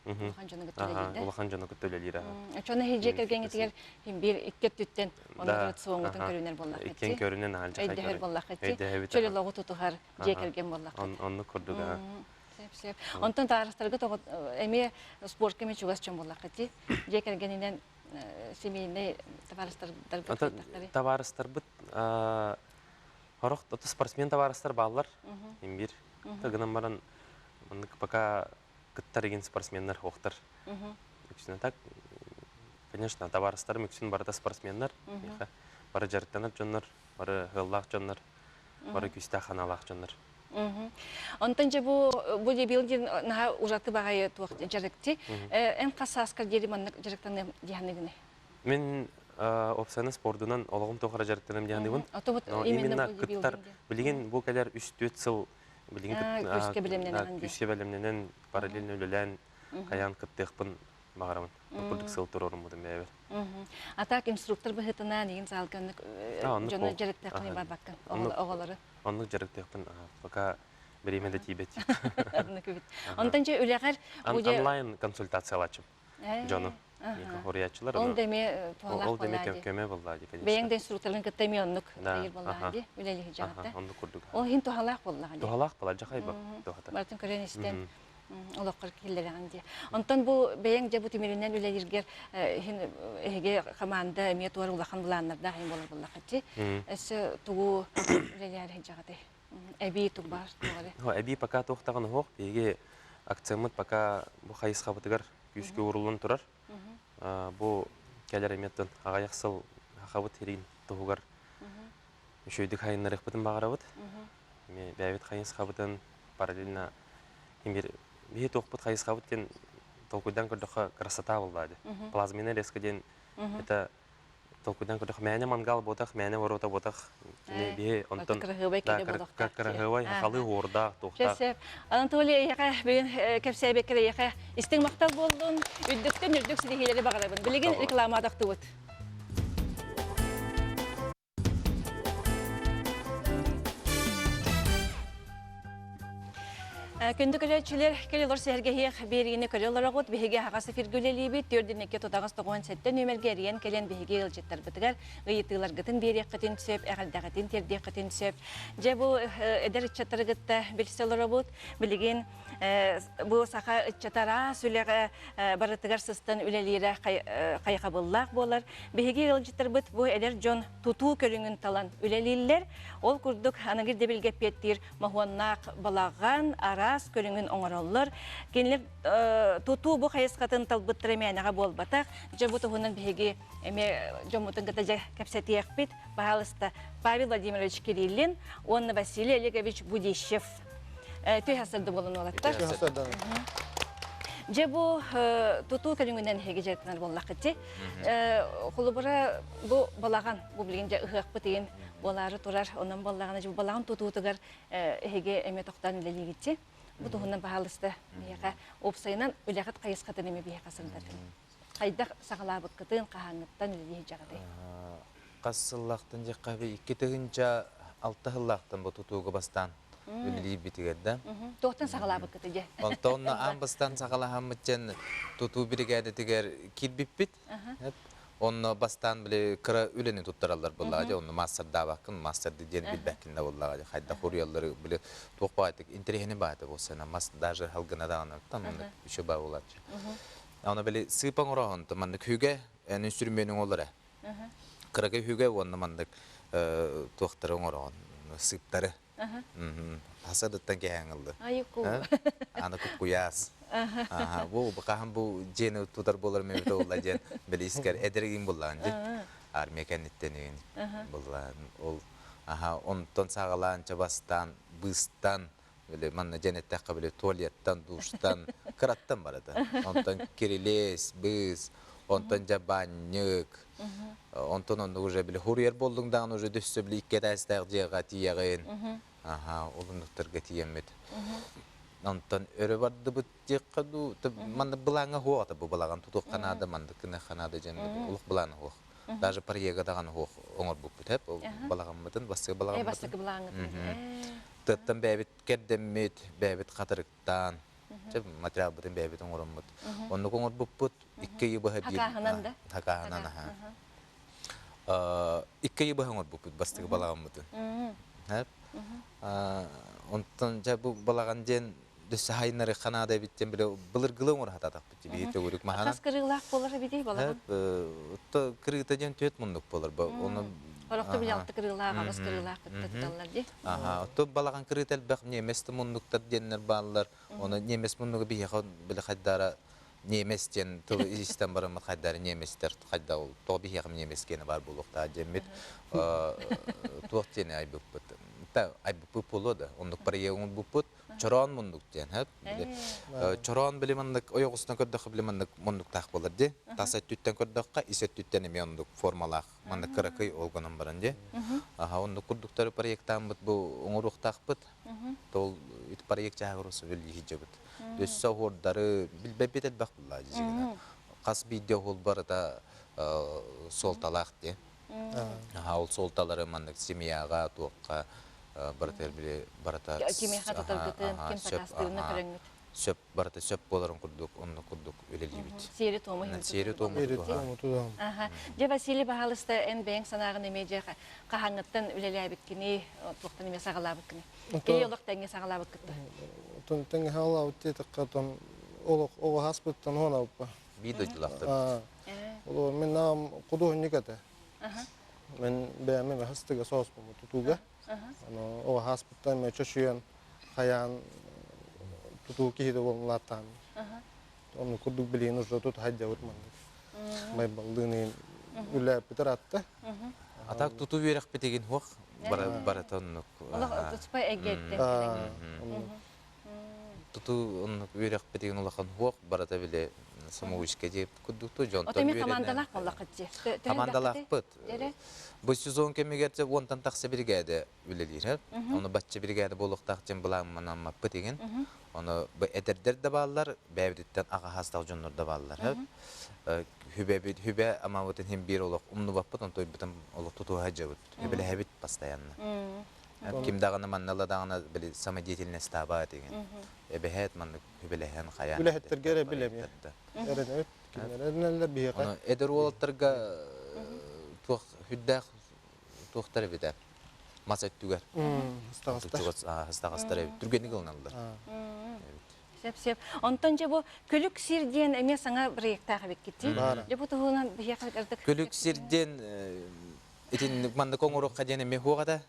Улахан дьону кытта үлэлиир да? Улахан дьону кытта үлэлиир аха. Оччону дьиэ кэргэҥҥитигэр биир икки өттүттэн онно суоҥҥутун көрүнэр буоллаххыт Иккиэн көрүнэн аалдьахай Өйдөһөр буоллаххыт Өйдөһөбүт. Чөл олоҕу тутуһар дьиэ кэргэн буоллаххыт. Оннук курдук аха. Сөп, сөп. Онтон таарыстарга тоҕо эмиэ спортка эмиэ чугас дьон буоллаххыт дьиэ кэргэнинэн семейнэй табаарыстардарга Табаарыстарбыт Хорох спортсмен табаарыстар бааллар. Имбир. Гынан баран маннык пока кыттар игин спортсменнар охтар. Үксүн так, конечно, табаарыстарым үксүн барыта спортсменнар. Бары дьарыктанар дьоннор, бары ыаллаах дьоннор, бары күүстээх ханаалаах дьоннор. Онтон же бу бу дебил диэн наһаа ужаты баҕайы туох дьарыкти. Эн хас сааскар диэри маннык дьарыктаныам диэханыгыный? Мин опсаны спордунан олоҕум тухары дьарыктаным диэханыгын. Но именно кыттар билигин бу кэлэр 3-4 сыл билигин күүскэ бэлэмнэнэн күүскэ бэлэмнэнэн параллельно үлэлээн хайаан кыттыахпын баҕарабын. Бу курдук сыл туруоруммутум бэйэбэр. А так инструктор быһыытынан игин залга дьону дьарыктыаххын барбаккын оҕолору. Оннук дьарыктыахпын пока бириэмэ да тиийбэт. Онтон же үлэҕэр онлайн консультациялааччым дьону. Хоруйааччылар Ол да эмиэ туһалаах Ол да эмиэ көмө буоллаа дии, конечно. Бэйэҥ да инструкторын кытта эмиэ оннук хайыр буоллаҕа дии, үлэлиһи дьаҕата. Оннук курдук. Ол иһин туһалаах буоллаҕа дии. Туһалаах буолар, дьахайба туһата. Барытын көрөн истэн олоххор киллэрэҕин дии. Онтон бу бэйэҥ дьэ бу тимиринэн үлэлииргэр иһин эһиги команда эмиэ туора улахан былааннардаах иһин буолар буоллаххыт дии. Өссө тугу үлэлээр сылдьаҕытый? Эбии туг баар тугары? Эбии пока туохтаҕын оһох. Биһиги акцияммыт пока бу хайысхабытыгар күүскэ ууруллан турар. Бу кэлэр эмиэттэн аҕыйах сыл хахабыт сирин туһугар үчүгэйдик хайыннарыахпытын баҕарабыт. Эми бэйэбит хайысхабытын параллельно бир биһи туохпут хайысхабыт диэн толкуйдан көрдөххө красота буолла ди. Плазменная резка диэн это толкуйдан көрдөх мээнэ мангал буотах, мээнэ ворота буотах. Кини биһи онтон кырыһыабай кэлэ буолуохтаах. Кырыһыабай, халы уордаах, туохтаах. Сөп. Анатолий эйиэхэ бүгүн кэпсээбиккэр эйиэхэ истиҥ махтал буоллун. Үрдүктэн үрдүк ситиһиилэри баҕарабын. Билигин реклама тохтубут. Күндү көрөөччүлэр, кэл олор сэһэргэһиэх биэриини көрө олороҕут. Биһиги аһаҕас эфиргэ үлэлиибит. Түөрдүннэккэ тутаҕас тоҕуон сэттэ нүөмэргэ эрийэн кэлэн биһиги ыалдьыттарбытыгар ыйытыыларгытын биэриэххитин сөп, эҕэрдэҕитин тиэрдиэххитин сөп. Дьэ бу эдэр ыччаттары кытта билсэ олоробут. Билигин бу саха ыччата араас үлэҕэ барытыгар сыстан үлэлиирэ хайҕабыллаах буолар. Биһиги ыалдьыттарбыт бу эдэр дьон тутуу көрүҥүн талан үлэлииллэр. Ол курдук аныгы ирдэбилгэ эппиэттиир моһуоннаах балаҕан араас көрүҥүн оҥороллор. Кинилэр тутуу бу хайысхатын талбыттара мээнэҕэ буолбатах. Дьэ бу туһунан биһиги эмиэ дьоммутун кытта дьэ кэпсэтиэхпит. Пожалуйста, Павел Владимирович Кириллин уонна Василий Олегович Будищев. Түһэ сырды буолан уолаттар. Дьэ бу тутуу көрүҥүнэн эһиги дьарыктанар буоллаххыт Холобура бу балаҕан бу билигин дьэ ыһыахпыт иин буолаары турар. Онон буоллаҕына бу балаҕан тутуутугар эһиги эмиэ тохтоон үлэлиигитчи. Бу туһунан баһаалыста биһиэхэ уопсайынан үлэҕит хайысхатын эмиэ биһиэхэ сырдатын. Хайдах саҕалаабыккытын, хаһааҥҥыттан үлэлии сылдьаҕытый? Хас сыллаахтан диэххэ 2006 сыллаахтан бу тутууга бастаан үлэлиирбитигэр да. Туохтан саҕалаабыккыт дьэ? Онтон аан бастаан саҕалаһаммыт дьэн тутуу биригээдэтигэр киирбиппит. Онно бастаан били кыра үлэни туттараллар буоллаҕа дьэ онно маастардаабаккын маастарды диэн билбэккин да буоллаҕа дьэ хайдах уруйаллары били туох баайтык интэриэһини баайта буолсана мас даже халгына даҕаны там еще баа буолааччы. Аны били сыыпаҥ ороһонто маннык хүгэ эн үнсүрүмүөнүҥ олор ээ. Кыракый хүгэ уонна маннык туохтары оҥороҕун сыыптары. Хасадыттан кэһэҥ ылды. Аны куккуйаас. Бу хаһан бу дьиэни тутар буолар мүбүтэ буолла диэн били искэр эдэригин буллаан дии. Армия кэнниттэн игин буллаан. Ол аха онтон саҕалаан чабастаан быыстан били манна дьэн эттэххэ били туалеттан, душтан, кыраттан барыта. Онтон кирилиэс, быыс. Онтон дьэ баанньык, онтон оннук уже били хуруйар буоллуҥ даҕаны уже дөссө били икки этээстээх дьиэҕэ тиийэҕин. Аха, ол оннуктарга тиийэммит. Онтон өрө бардыбыт диэххэ дуу, манна былааҥҥа суох ата бу балаҕан тутуохха наада, маннык гыныахха наада диэн олох былаана суох. Даже проега даҕаны суох оҥорбуппут эп балаҕаммытын, бастакы балаҕаммытын. Бастакы былааҥҥытын. Тыаттан бэйэбит кэрдэммит, бэйэбит хатырыктаан, чэ материалбытын бэйэбит оҥороммут. Оннук оҥорбуппут икки ыйы быһа биир Хакааһынан да? Хакааһынан аха. Икки ыйы быһа оҥорбуппут бастакы балаҕаммытын. Онтон дьэ бу балаҕан диэн дөссө хайыннары ханаада эбит диэн бile былыргылыы оҥоро сатаатахпыт биһи төгүрүк маһанан. Хас кырыылаах буолар эбитий балаҕан? Отто кырыыта диэн түөрт муннук буолар. Оны Орохто били алты кырыылаах, аҕыс кырыылаах кытта туталлар дии. Аха, отто балаҕан кырыыта элбэх немец да муннуктар диэннэр бааллар. Оны немец муннугу биһиэхэ били хайдара немец диэн тылы истэн бараммыт хайдары немецтэр хайда ол тоҕо биһиэхэ немец гиэнэ баар буолуохтаах диэммит туох диэни айбыппыт та айбыппыт буолуо да оннук проект оҥорбуппут чороон муннук диэн хэп чороон били маннык ойоҕустан көрдөххө били маннык муннуктаах буолар дии тас өттүттэн көрдөххө ис өттүттэн эмиэ оннук формалаах маннык кыракый ол гынан баран дии аха оннук курдуктары проектааммыт бу оҥоруохтаахпыт Ол ити проект чааһыгар били иһдьэбит. Өссө оһуордары билбэппит элбэх булла дьигинэ. Хас биирдии оһуол барыта суолталаах дии. Аха ол суолталары маннык семьяҕа туохха барыта били барыта Кимиэхэ тутаргытын, ким сакаастыырын көрөҥҥүт. Сөп барыта сөп буоларын курдук онно курдук үлэлиибит. Сиэри-туому Сиэри-туому тутуһан. Аха. Дьэ, Василий, баһаалыста, эн бэйэҥ санааҕын эмиэ дьэ хаһааҥҥыттан үлэлээбиккиний, туохтан эмиэ саҕалаабыккыный? Киһи олох тэҥҥэ саҕалаабыккыт Отон тэҥҥэ саҕалаабыт диэтэххэ, отон олох оҕо ааспыттан уонабыппа. Биир дойдулаахтар. Ол мин аҕам худуоһунньук этэ. Мен бэйэм эмэ хастыга сооспун тутууга. Аны оҕо ааспыттан эмэ чочуйан хайаан тутуу киһи буоллааттаан. Онну курдук билигин уже тут хайдабыт маннык. Майбаллыын үлээппитер атта. А так тутуу үөрэхпитигин хуох барыта оннук. Олох туспа эгеттен. Тутуу оннук үөрэхпитигин улахан хуох барыта биле самоучка диэп курдукту дьонтон Отоми командалаах боллақытчы. Командалаахпыт. Бу сезон кэмигэр уонтан тахса биригээдэ үлэлиир. Ону бачча биригээдэ буолуохтаах диэн былаамманаммаппыт игин. Ону бу эдэрдэр да бааллар, бэйэбититтэн аҕа хаастаах дьоннор да бааллар. Хүбэбит, хүбэ амабытын хим биир олох умнубаппыт, онтойбутун олох тутуһа дьабыт. Хүбэлэһэбит постоянно. Ким даҕаны маннала даҕаны били самодеятельность таабаа деген. Эбэһээт маннык хүбэлэһэн хайаан. Үлэһиттерге эрэ билэми. Эрэнэбит. Кинилэр эрэнэллэр биһиэхэ. Эдэр уолаттарга туох хүддээх туохтар эбитэ мас өттүгэр. Ыстаҕастар эбит. Түргэнник ылыналлар. Сөп, сөп. Онтон дьэ бу Күлүк сир диэн эмиэ саҥа проектаах эбиккит дии. Дьэ бу туһунан биһиэхэ ырдык. Күлүк сир диэн итинник маннык оҥоруохха диэн эмиэ суох этэ.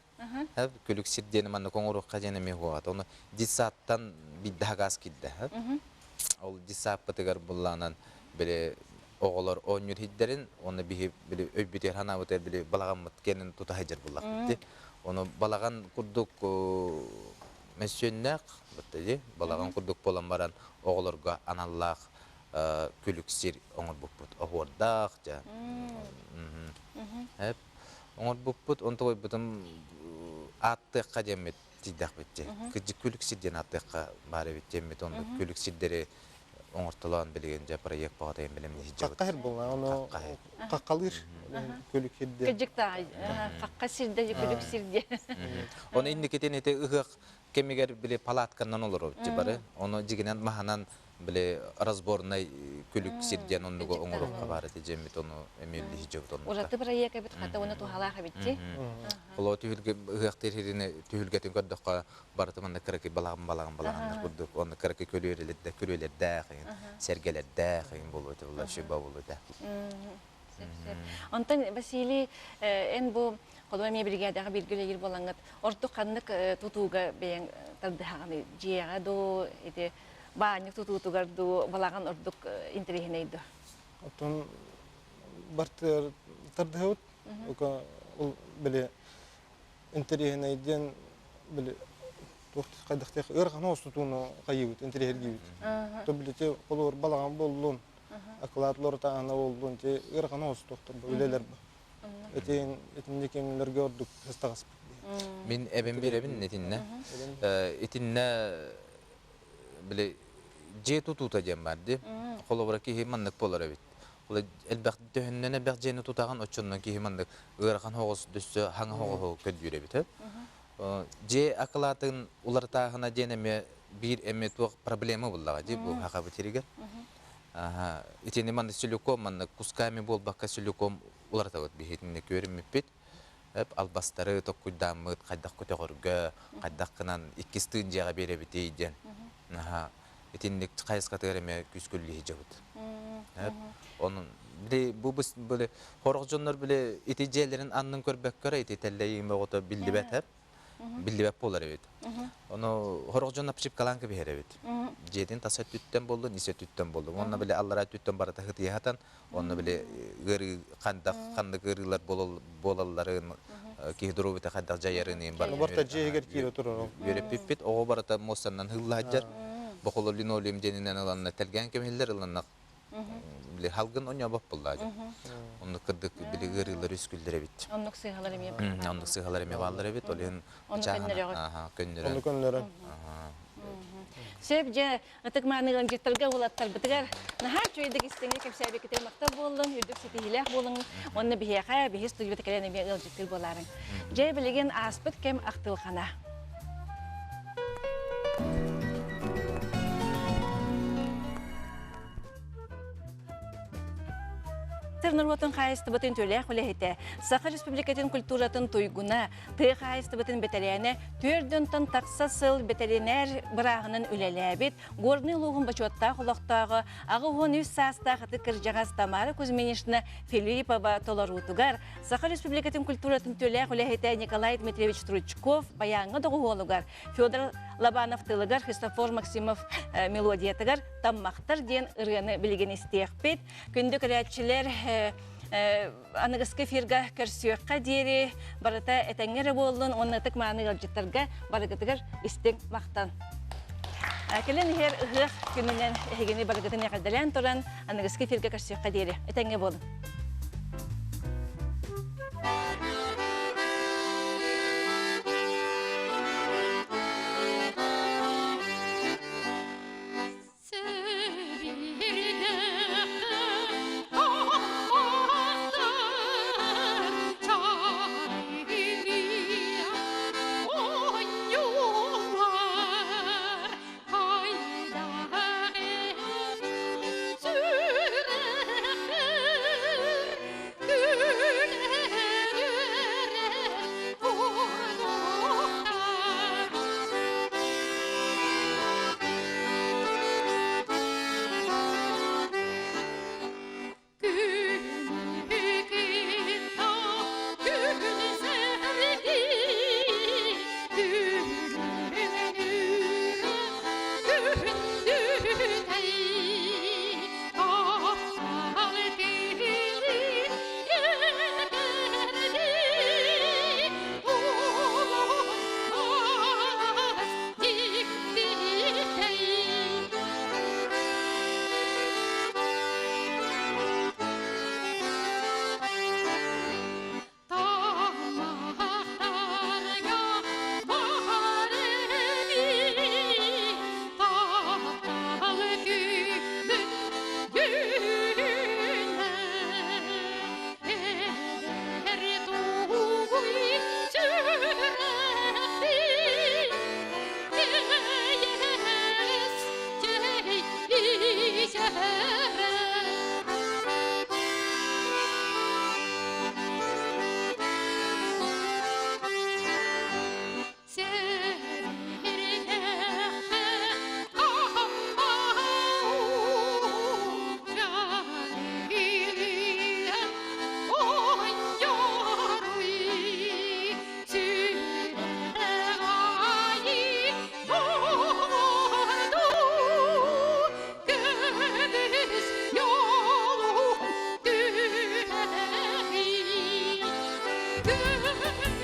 Күлүк сир диэни маннык оҥоруохха диэн эмиэ суох этэ. Ону детсадтан биирдэ хагаас киирдэ. Ол детсадпытыгар буллаанан били оҕолор оонньуур иһитдэрин уонна биһи били өйбүтүгэр санаабытыгар били балаҕаммыт кэннин тута сылдьар буллахпыт дии. Ону балаҕан курдук мөссүөннээх дии балаҕан курдук буолан баран оҕолорго аналлаах күлүк сир оҥорбуппут. Оһуордаах дьэ. Оҥорбуппут, онтугайбытын ааттыахха диэммит тиийдэхпит дии. Кырдьык күлүк сир диэн ааттыахха баар эбит диэммит, онно күлүк сирдэри оҥортолоон билигин дьэ проект баҕатайын билэмни сылдьабыт. Хахха сир буолла, ону хаххалыыр күлүк сир диэн. Кырдьык да, хахха сирдэ, күлүк сир диэн. Оны инникитин ити ыһыах кэмигэр били палатканан олоробут бары. Ону дьигинэн маһанан били разборнай күлүк сир диэн оннугу оҥоруохха баар этэ дьэммит ону эмиэ үллиһи оннукта. Ураты проект эбит хата уонна туһалаах эбитти. Холоо түһүлгэ ыһыахтыыр сирини түһүлгэтин көрдөххө барыта манна кыракый балаҕан балаҕан балаҕаннар курдук онно кыракый күрүөлэрдээх күрүөлэрдээх сэргэлэрдээх эҥин буолуо этэ буолла үчүгэй буолуо этэ. Онтон Василий эн бу холуба эмиэ биригээдэҕэ бииргэ үлэлиир буолаҥҥыт ордук ханнык тутууга бэйэҥ тардыһаҕыный дьиэҕэ дуу ити баанньык тутуутугар дуу балаҕан ордук интэриэһинэй дуо? Оттон бартыгар тардыһабыт. Ол били интэриэһинэй диэн били туох хайдахтаах ыарахан оҕус тутууну хайыыбыт, интэриэһиргиибит. То били те холуор балаҕан буоллун. Акылаат лорутааһына буоллун, ти ыарахан оҕустуохтар бу үлэлэр бу. Этин итинник кэмнэргэ ордук сыстаҕаспыт. Мин эбим биэрэбин итиннэ. Итиннэ били дьиэ тутуута диэн бар дии. Холобура киһи маннык буолар эбит. Ол элбэх төһөннөн элбэх дьиэни тутаҕын оччоннон киһи маннык ыарахан хоҕус дөссө хаҥа хоҕоһу көрдүүр эбит. Дьиэ акылаатын уларытааһына диэн эмиэ биир эмиэ туох проблема буллаҕа дии бу хахабыт сиригэр. Итини манна силиком манна кусками буолбакка силиком уларытабыт биһитинни көрүммүппүт. Албастары токкуйдааммыт хайдах көтөҕөргө, хайдах гынан иккис тыын дьиэҕэ биэрэбитий диэн. Итинник хайысхатыгар эмиэ күскүллүһи дьабыт. Онон били бу били хорох дьоннор били ити дьиэлэрин аннын көрбөккөрө ити тэллэйиим оҕото биллибэт эп биллибэт буолар эбит. Ону хорох дьон обшивкалаан кэбиһэр эбит. Дьиэтин тас өттүттэн буоллун, ис өттүттэн буоллун. Онно били аллараа өттүттэн барыта хытыйахатан, онно били ыарыы хандах ханнык ыарыылар буолалларын, киһи доруобуйата хайдах дьайарын иһин барыта Барыта дьиэһигэр киирэ турар. Үөрэппиппит оҕо барыта муостаннан хыллаһадьар. Бохолор линолеум диэнинэн ыланна тэлгээн кэбиһэллэр ыланна били халгын онньообот буоллаа дьэ. Оннук кырдык били ыарыылар үскүллэр эбит. Оннук сыыһалар эмиэ Оннук сыыһалар эмиэ бааллар эбит. Ол иһин Ону көннөрөҕүт. Көннөрөн. Ону көннөрөн. Сөп дьэ ытык мааны ыалдьыттарга уолаттарбытыгар наһаа үчүгэйдик истиҥник кэпсээбиккитигэр махтал буоллун, үрдүк ситиһиилээх буолуҥ уонна биһиэхэ биһи студията кэлэн эмиэ ыалдьыттыыр буолаарыҥ. Дьэ билигин ааспыт кэм ахтылҕана. Норуотун хаһаайыстыбатын төлөөх үлэһитэ, Саха Республикатын культуратын туйгуна, тыа хаһаайыстыбатын бэтэрээнэ түөрт тахса сыл бэтэринээр бырааһынан үлэлээбит, Горнай улууһун бочуоттаах олохтооҕо 83 саастаах ытык кырдьаҕас Тамара Кузьминична Филиппова толоруутугар Саха Республикатын культуратын төлөөх үлэһитэ Николай Дмитриевич Стручков баяҥҥа доҕуһуолугар Федор Лобанов тылыгар Христофор Максимов мелодиятыгар Таммахтар диэн ырыаны билигин истиэхпит. Күндү көрөөччүлэр, аныгыскы эфирга көрсүөххэ диэри барыта этэҥҥэ эрэ буоллун уонна ытык мааны ыалдьыттарга барыгытыгар истиҥ махтан. Кэлэн иһэр ыһыах күнүнэн эһигини барыгытын эҕэрдэлээн туран аныгыскы эфиргэ көрсүөххэ диэри этэҥҥэ буолун.